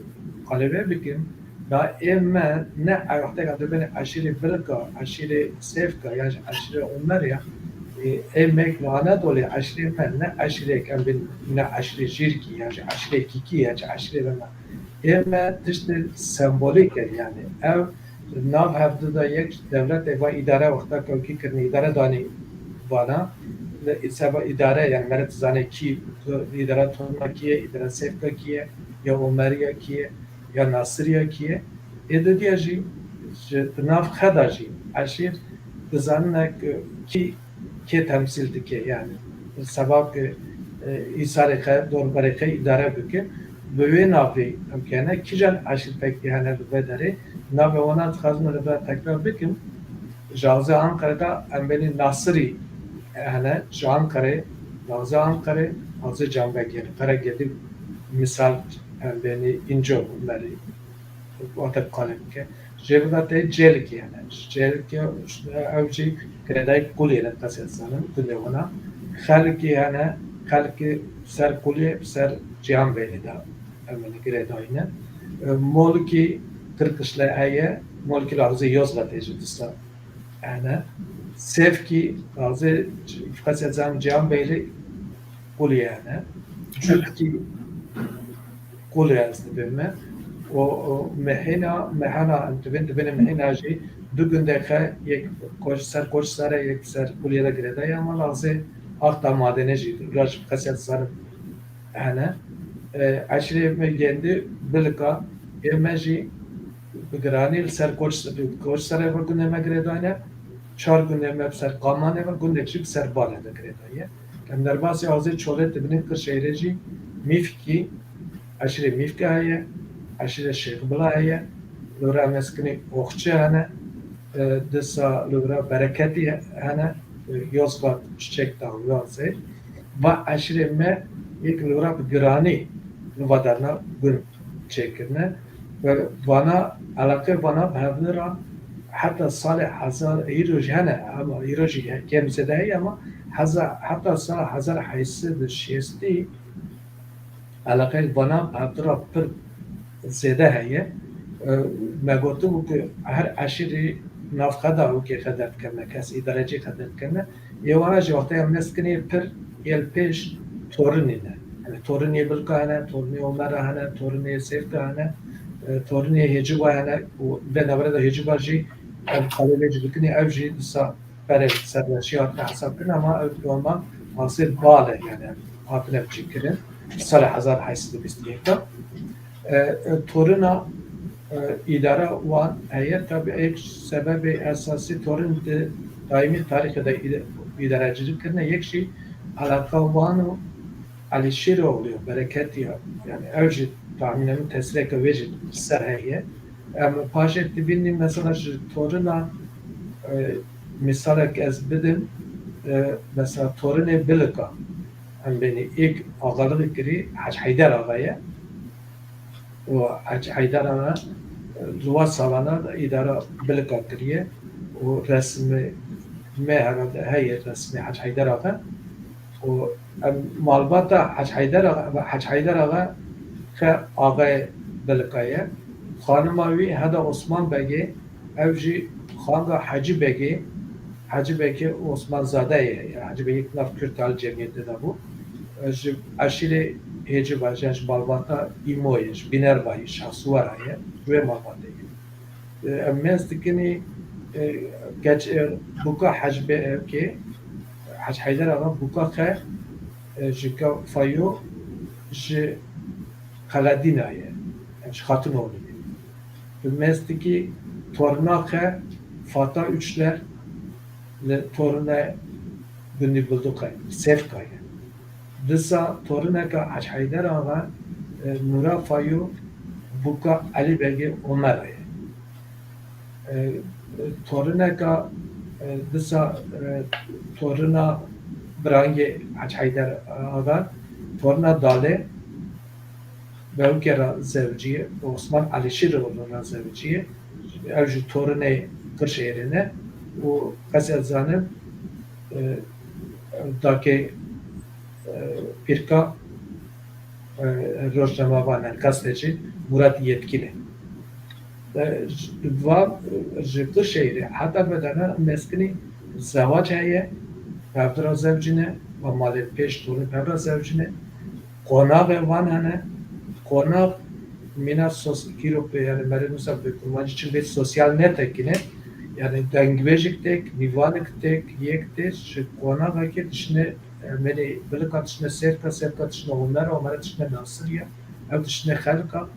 qalê vê bikim. Da ê me ne wexteka dibêne eşîrê Bilika, eşîrê Sêvka yan jî eşîrê Omerya, e, ê me li Anadolê eşîrê me ne eşîrek em bin ne eşîrê Jîrkî yan jî eşîrê Kîkî ya jî eşîrê me. Ê me tiştê sembolîk e, yani ev nav hevdu de yek dewletê va îdare wexta kewkî kirin, îdare danî vana. Li seba îdare, yani mere dizane kî îdare Torna kî ye, îdare Sêvka kî ye, ya Omeriya kî ye, ya Nasiriya kî ye. Ê didiya jî ji di nav xwe de jî eşîr dizanin ku kî kê temsîl dike, yani seba ku, e, îsarê xwe, dorberê xwe îdare bike, bi wê navê em kene, kîjan eşîrtekî hene li vê derê, navê wana dixwazim li vê tekrar bikim. Ji axzê Anqerê de em bênî Nasirî hene, ji Anqerê, axzê Anqerê, axzê Canbegê, Karegedî misal em bênî înco merî. Wate qalê bike. Jê bibe tê Cêlikê hene. Cêlikê ew jî girêdayî Quliyê ne, qesê dizanin, gundê wana. Xelkî hene, Xelkî ser Quliyê, ser Cihanbeyli de em ê girêdayî ne. E, Molkî Qirqişle heye, Molkî li axzê Yozgatê jî disa hene. Sêvkî axzê qesê dizanin Cihanbeyli Quliyê hene. Çutkî Qulê ez dibêm me. O, o Mehêna, Mehana, em dibên, dibêne Mehêna jî du gundê xe, yek koç, ser Koçsar e, yek ser Quliyê de girêdayî, ama lazê Axta Madene jî, raj qesê dizanin hene. E, eşîrê me gêndî Bilika, ê me jî bi giranî li ser Koç, Koçserê ve gundê me girêdayî ne. Çar gundê me bi ser Qamanê ve, gundek jî bi ser Balê de girêdayî ye. Em derbasî axzê Çolê dibînin, Qirşehîrê jî Mîfkî, eşîrê Mîfkî heye, eşîrê Şêxbila heye, li vir em ê sekinî Oxçi hene, e, disa li vir Bereketî hene, e, Yozgat, Çiçek Dağı, Yuan Seyr. Va eşîrê me yek li vir bi giranî li va derna gund çêkirine. Ve vana, eleqê vana bi hevdû re heta salê hezar, îro jî hene, ama îro jî kêm zêde heye, ama heza-, heta sala hezar heşt sed û şêstî eleqê vana bi hevdû re pir zêde heye. E, me gotibû ku her eşîrî nav xwe de û kê xwe derdikevne, kes îdarecî xwe derdikevne. Ê wana jî wextê em nêz dikin ê pir ê li pêş torinî ne. Yani torinê Bilka hene, torinê Omera hene, torinê Sêvka hene, e, torinê Hêciba hene û vê navre de Hêciba jî em qalê vê jî dikin, ev jî disa berê serweşî hatine hesab kirin, ama ev normal asê bal e, yani em hatine biçîkirin. Sala hezar heşt sed û bîst û yek de. E, e, torina, e, îdara wan heye. Tabi êk sebebê esasî torin di daîmî tarîxê de îde-, îdarecîlik kirine. Yek jî eleqa wan û Elîşêroglû ya, Bereketî ya. Yani ew jî tahmîna min tesîreke wê jî ser heye. Em paşê dibînî mesela ji torina, e, misalek ez bidim, e, mesela torinê Bilika. Em bênî êk axalixî kirî Hec Heyder Axa ye. Û Hec Heyder Axa, e, li wan salana de îdara Bilika kiriye û resmê me herhalde heye, resmê Hec Heyder Axa. Û em malbata Hec Heyder Axa, Hec Heyder Axa xe axayê Bilika ye. Xanima wî Heda Osman Begê, ew jî xanga Hecî Begê, Hecî Begê Osmanzade ye. Ya Hecî Begê nav Kürt al cemiyetê de bû. Ji eşîrê Hêciba, ji, ji malbata Îmo ye, ji Bînerba ye, Şahsuwara ye, ji wê malbatê ye. E, em mêz dikinî, e, geç, e, buka Hec Be-, e, kê, Hec Heyder Axa buka xe, e, ji ka Fayo, ji Xeledîna ye, yani ji Xatinoğlu ye. Bi mêz dikî torna xe Fata Üçler li torine gundî Bilduqe, Sêvka ye. Disa torineka Hec Heyder Axa, e, Nura Fayo, buka Elî Begê Omera ye. E, torineka, e, disa, e, torina birangê Hec Heyder Axa, torina Dalê, Bewke ra zewiciye, Osman Alişîroğlu ra zewiciye. Ew jî torinê Qirşehîrê ne û qesê ez zanim, e, dakê, e, pîrka, e, rojnamevan, yani gazeteci Murat Yetkin e. E, ji, va, ji Qirşehîrê heta vedana meskinî zewac heye, pevdira zewcine, va malê pêş tolê pevra zewcine. Qonaxê van hene. Qonax mîna sos-, kîro pê, yani merê nûsa bi kurmancî çi bê sosyal netek îne. Yani dengbêjik tek, mîvanik tek, yek tê, ji qonaxekê dişine, e, merê Bilika dişine Sêvka, Sêvka dişine Omera, Omera dişine Nasiriye, ew dişine Xelika,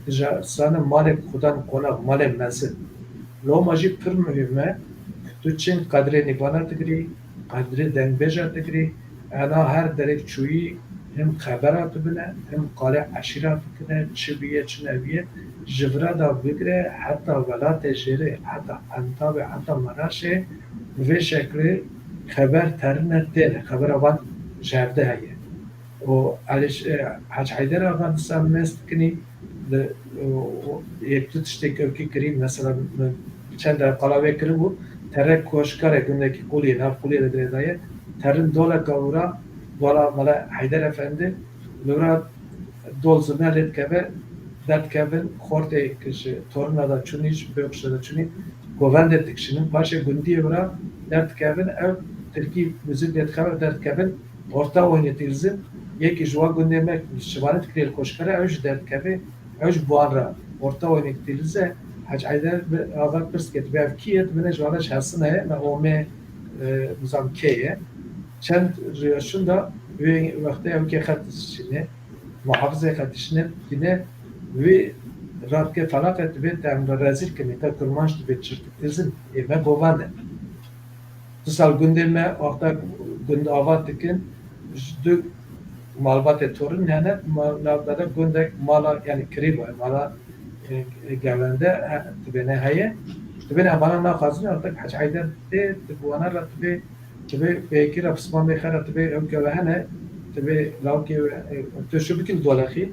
dija sane malê xudan qonax, malê mezin. Loma jî pir muhîm e, tu çin qedrê nîvana digirî, qedrê dengbêja digirî, ena her derek çûyî him xebera dibine, him qalê eşîra dikine, çi bûye, çi nebûye, ji vira da bigire heta welatê jêrê, heta Entabê, heta Meraşê, bi vê şeklê xeber terine têne, xebera van jerde heye. Û Elîş-, e, Hec Heyder Axa disa mêz dikinî, li, û, û yek du tiştê kevkî kirî, mesela, min çend deqala wê kiribû, terek koşkarê gundekî Quliyê, nav Quliyê de girêdaye, terin doleka wira, dola mala Heyder Efendi, li wira dol zirne lê dikeve, derdikevin, xortê ki ji torina de çûnî, ji Bêkuşe de çûnî, govendê dikişînin, paşê gundiyê wira derdikevin, ew tirkî muzîk lê dikeve, derdikevin, orta oynê dîlizin, yekî ji wan gundê me şivanê dikirê li koşkere, ew jî derdikeve, ew jî bi wan re orta oynê dîlize, Hec Heyder bi ava pirs ke, dibê ev kî ye, dibêne ji wan re ji Hesine ye, me Omê, e, nizam kê ye. Çend rêşûn de wê wextê ew kê xet dişîne, muhafizê xet dişîne, dîne wî radike felaqe dibê te em re rezîl kinî, te kurmanc dibê çirtik dizin, ê me govend e. Du sal gundê me wexta gund ava dikin, ji du malbatê torin hene, ma-, navbede gundek mala, yani kirîba, mala, e, e, gewende, e, dibêne heye. Dibêne evana naxwazin, artık Hec Heyder tê, tu bi wana re dibê, dibê pêkî re pismamê xwe re dibê ew keve hene, dibê lawkê, e, tu şu bikil dolexî,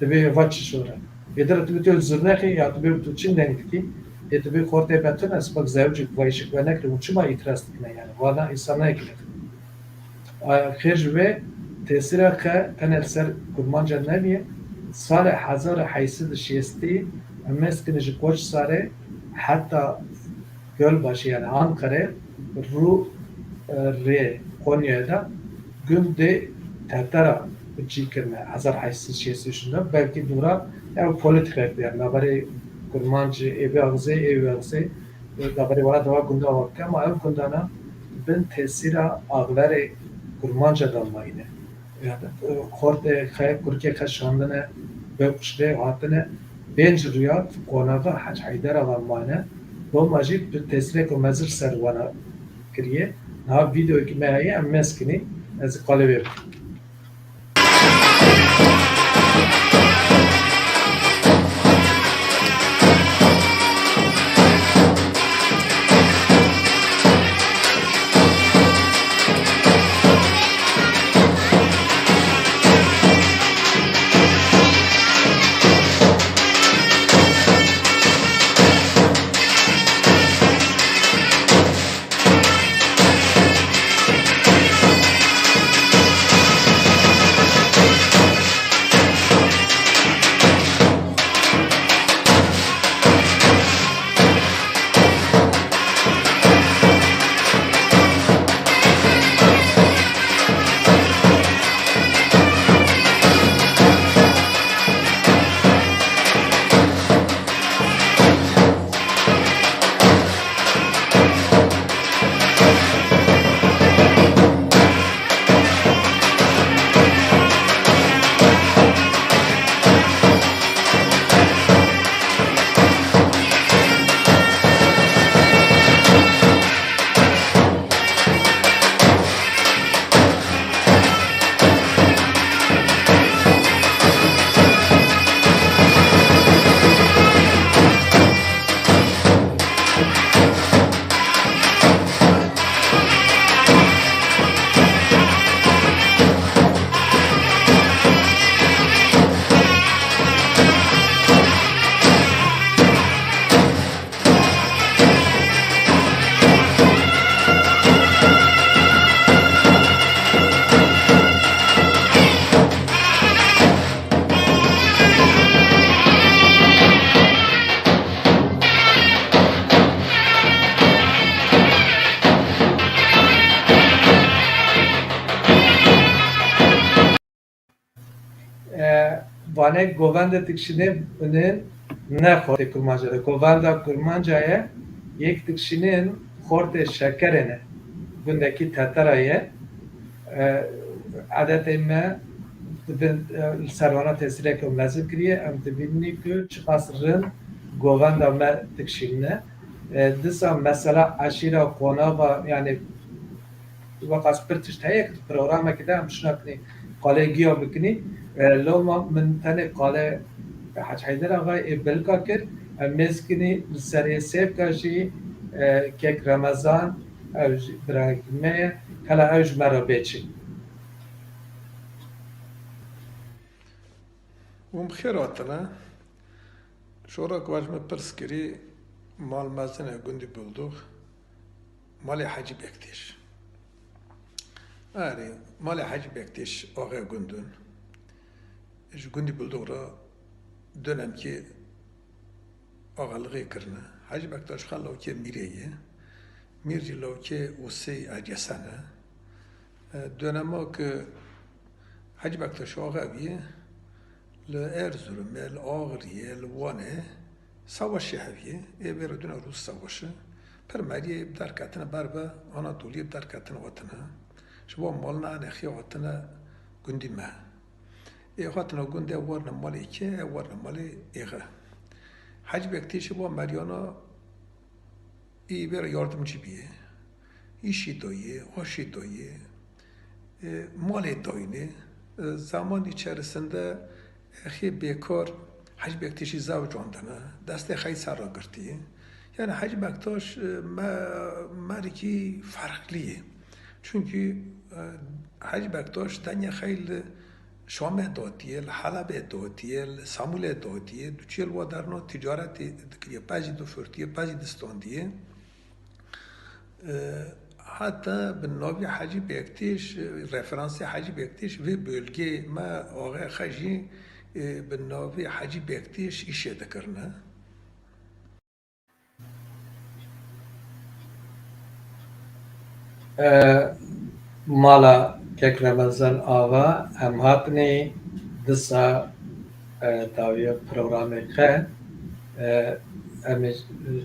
dibê va çi şore. Êdî re tu bi tu zirnexî ya tu bê tu çin deng dikî, ê tu bê xortê betune, sibek zewcik vayşik ve nekirî, û çima îtiraz dikine yani? Vana îsa nayekine. A, xêr ji vê tesîra xe tenê li ser kurmanca neniye. Salê hezar û heyt sed û şêstî em mêz kinî ji Koçsarê heta Gölbaşı yani Ankara, rû, e, rê Konya'ya da gundê Tetera cî kirine hezar heyt sed şêst û şeş de, belkî dûra ev polîtîkek de, yani, naberê kurmancî ê vê axizê, ê vê axizê, e, naberê wana dewa gunda ava bike, ama ev gundana bin tesîra axlerê kurmanca da mayîne. Yani, e, xortê xe, kurkê xe şandine, Bêkuşlê hatine, pênc rûya qonaxa Hec Heyder Axa mane, loma jî bi tesîreke mezin ser wana kiriye. Niha vîdeoyekî me heye, em mêz kinî, ez ê qalê wê bikim. Yanê govendê dikişînê binin ne xortê Kurmanca de. Govenda Kurmanca ye, yek dikişînên xortê Şekerê ne. Gundekî Tetera ye. E, Edetê me dibin, e, li ser wana tesîreke mezin kiriye. Em dibînî ku çiqas rind govenda me dikişîne. E, disa mesela eşîra, qonava, yani, weqas pir tişt heye ku di programekê de em şina kinî, qalê giya bikinî. E, loma min tenê qalê Hec Heyder Axa ê Bilka kir. Em mêz kinî li serê sêvka jî, e, kek Remezan, ew jî birayekî me ye. Hela ew ji me re bê çi. Hûn bi xêr hatine. Şora ku ji me pirs kirî, mal mezin e gundî Buldox, malê Hecî Bektêş. Erê, malê Hecî Bektêş axê gund in. Ji gundî Buldox re dönemkî axalixê kirine. Hecî Bektaş xwe lawkê Mîrê ye. Mîr jî lawkê Usê Ecesen e. E, dönema ku Hecî Bektaş axa bîye, li Erzurumê, li Agiriyê, li Wanê savaşê heviye. Ê vê re dûna Rûs savaşi. Pir meriyê bi derketine ber bi Anatoliyê bi derketine hatine. Ji bo malina enexiyê hatine gundî me. Ê hatine gundê warine malê kê, warine malê êxe. Hecî Bektêşî bo meriyana ê vê re yardimcî bîye. Îşî dayê, aşî dayê, e, malê dayînê. E, zamanî çerisinde, e, xê bêkar Hecî Bektêşî zewcandine, destê xey ser re girtiye. Yani Hecî Bektaş, e, me-, merikî ferqlî ye. Çunkî, e, Hecî Bektaş tenya xey li Şamê datiye, li Helebê datiye, li Samûlê datiye, diçiye li wa derna ticaretê dikiriye, pezî difirtiye, pezî distandiye. E, heta bi navî Hecî Bektêş, e, referansê Hecî Bektêş vê bölgê me axê xwe jî, e, bi navî Hecî Bektêş îşê dikirine. E, mala kek Remezan Ava em hatinê disa, e, dawiya programê xwe, e, em ê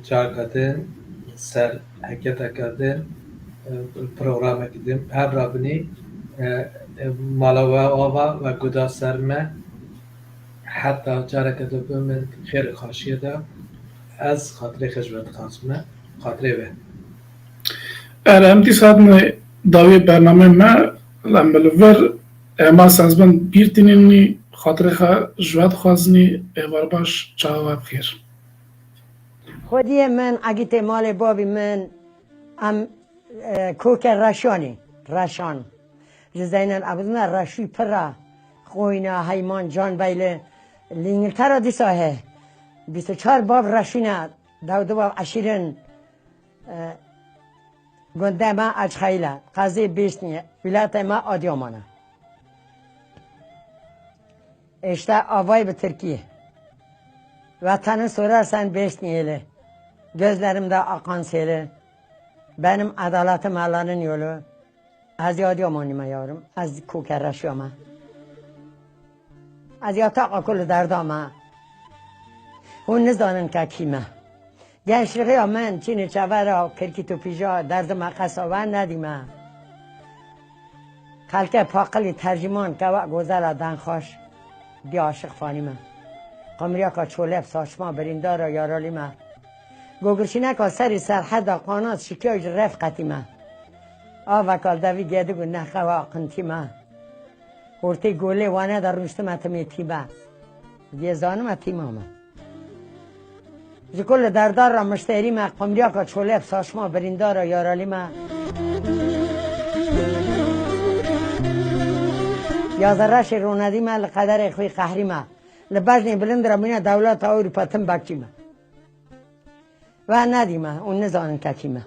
carka din ser heketeke din, e, programekî din hev rabinî, e, e, mala we ava we guda ser me. Heta careke din bimînin xêr û xaşiyê de, ez xatirê xwe ji we dixwazime, xatirê we. Erê, em dîsa hatine dawiyê bernameyê me, em bi li vir, ema sazbend bîr tînînî, xatirê xwe ji we dixwazinî, êvar baş, çawa we bi xêr. Xwediyê min, egîtê malê bavî min, em, e, koke Reşanî, Reşan. Ji Zeynel Abidin re Reşûyî pir e. Qoyna, Heyman, Can Bey li, li Îngiltera dîsa he. Bîst û çar bav Reşûyî ne, dewdu bav eşîrin, e, gundê me Ecxeyîl e, qezê Bêsnî ye, wîlayetê me Adıyaman e. İşte avay bi Tirkî. Vatanı sorarsan Bêsnî yêli. Gözlerimde akan seli. Benim adaletim Allah'ın yolu. Ez yadiya manîme yarim. Ez koke Reşiya me. Ez yataqa ku li derda me. Hûn nizanin ke kî me. Gençliğiya min çînê çevera kirkît û pîja derdi me qesa we nedîme. Xelke paqilî tercîman ke we gozela denxaş. Di aşiq fanî me. Qimriyaka çolep saçma birîndara yaralî me. Gogirşîneka serî serheda qanat şikiya ji rev qetî me. Aveka devî gedik û nehqewa qintî me. Hortê golê wane de rûniştime timê tî me. Yê zanime tîma me. Ji ku li derdar re mişterî me, qumriyaka çolep saçma birîndara yaralî me. Ya zerreşê ronedî me li qederê xwî qehrî me. Li bejnê bilind re mîne dewleta Ewropa tim bekçî me. We nedîme û nizanin ke kî me.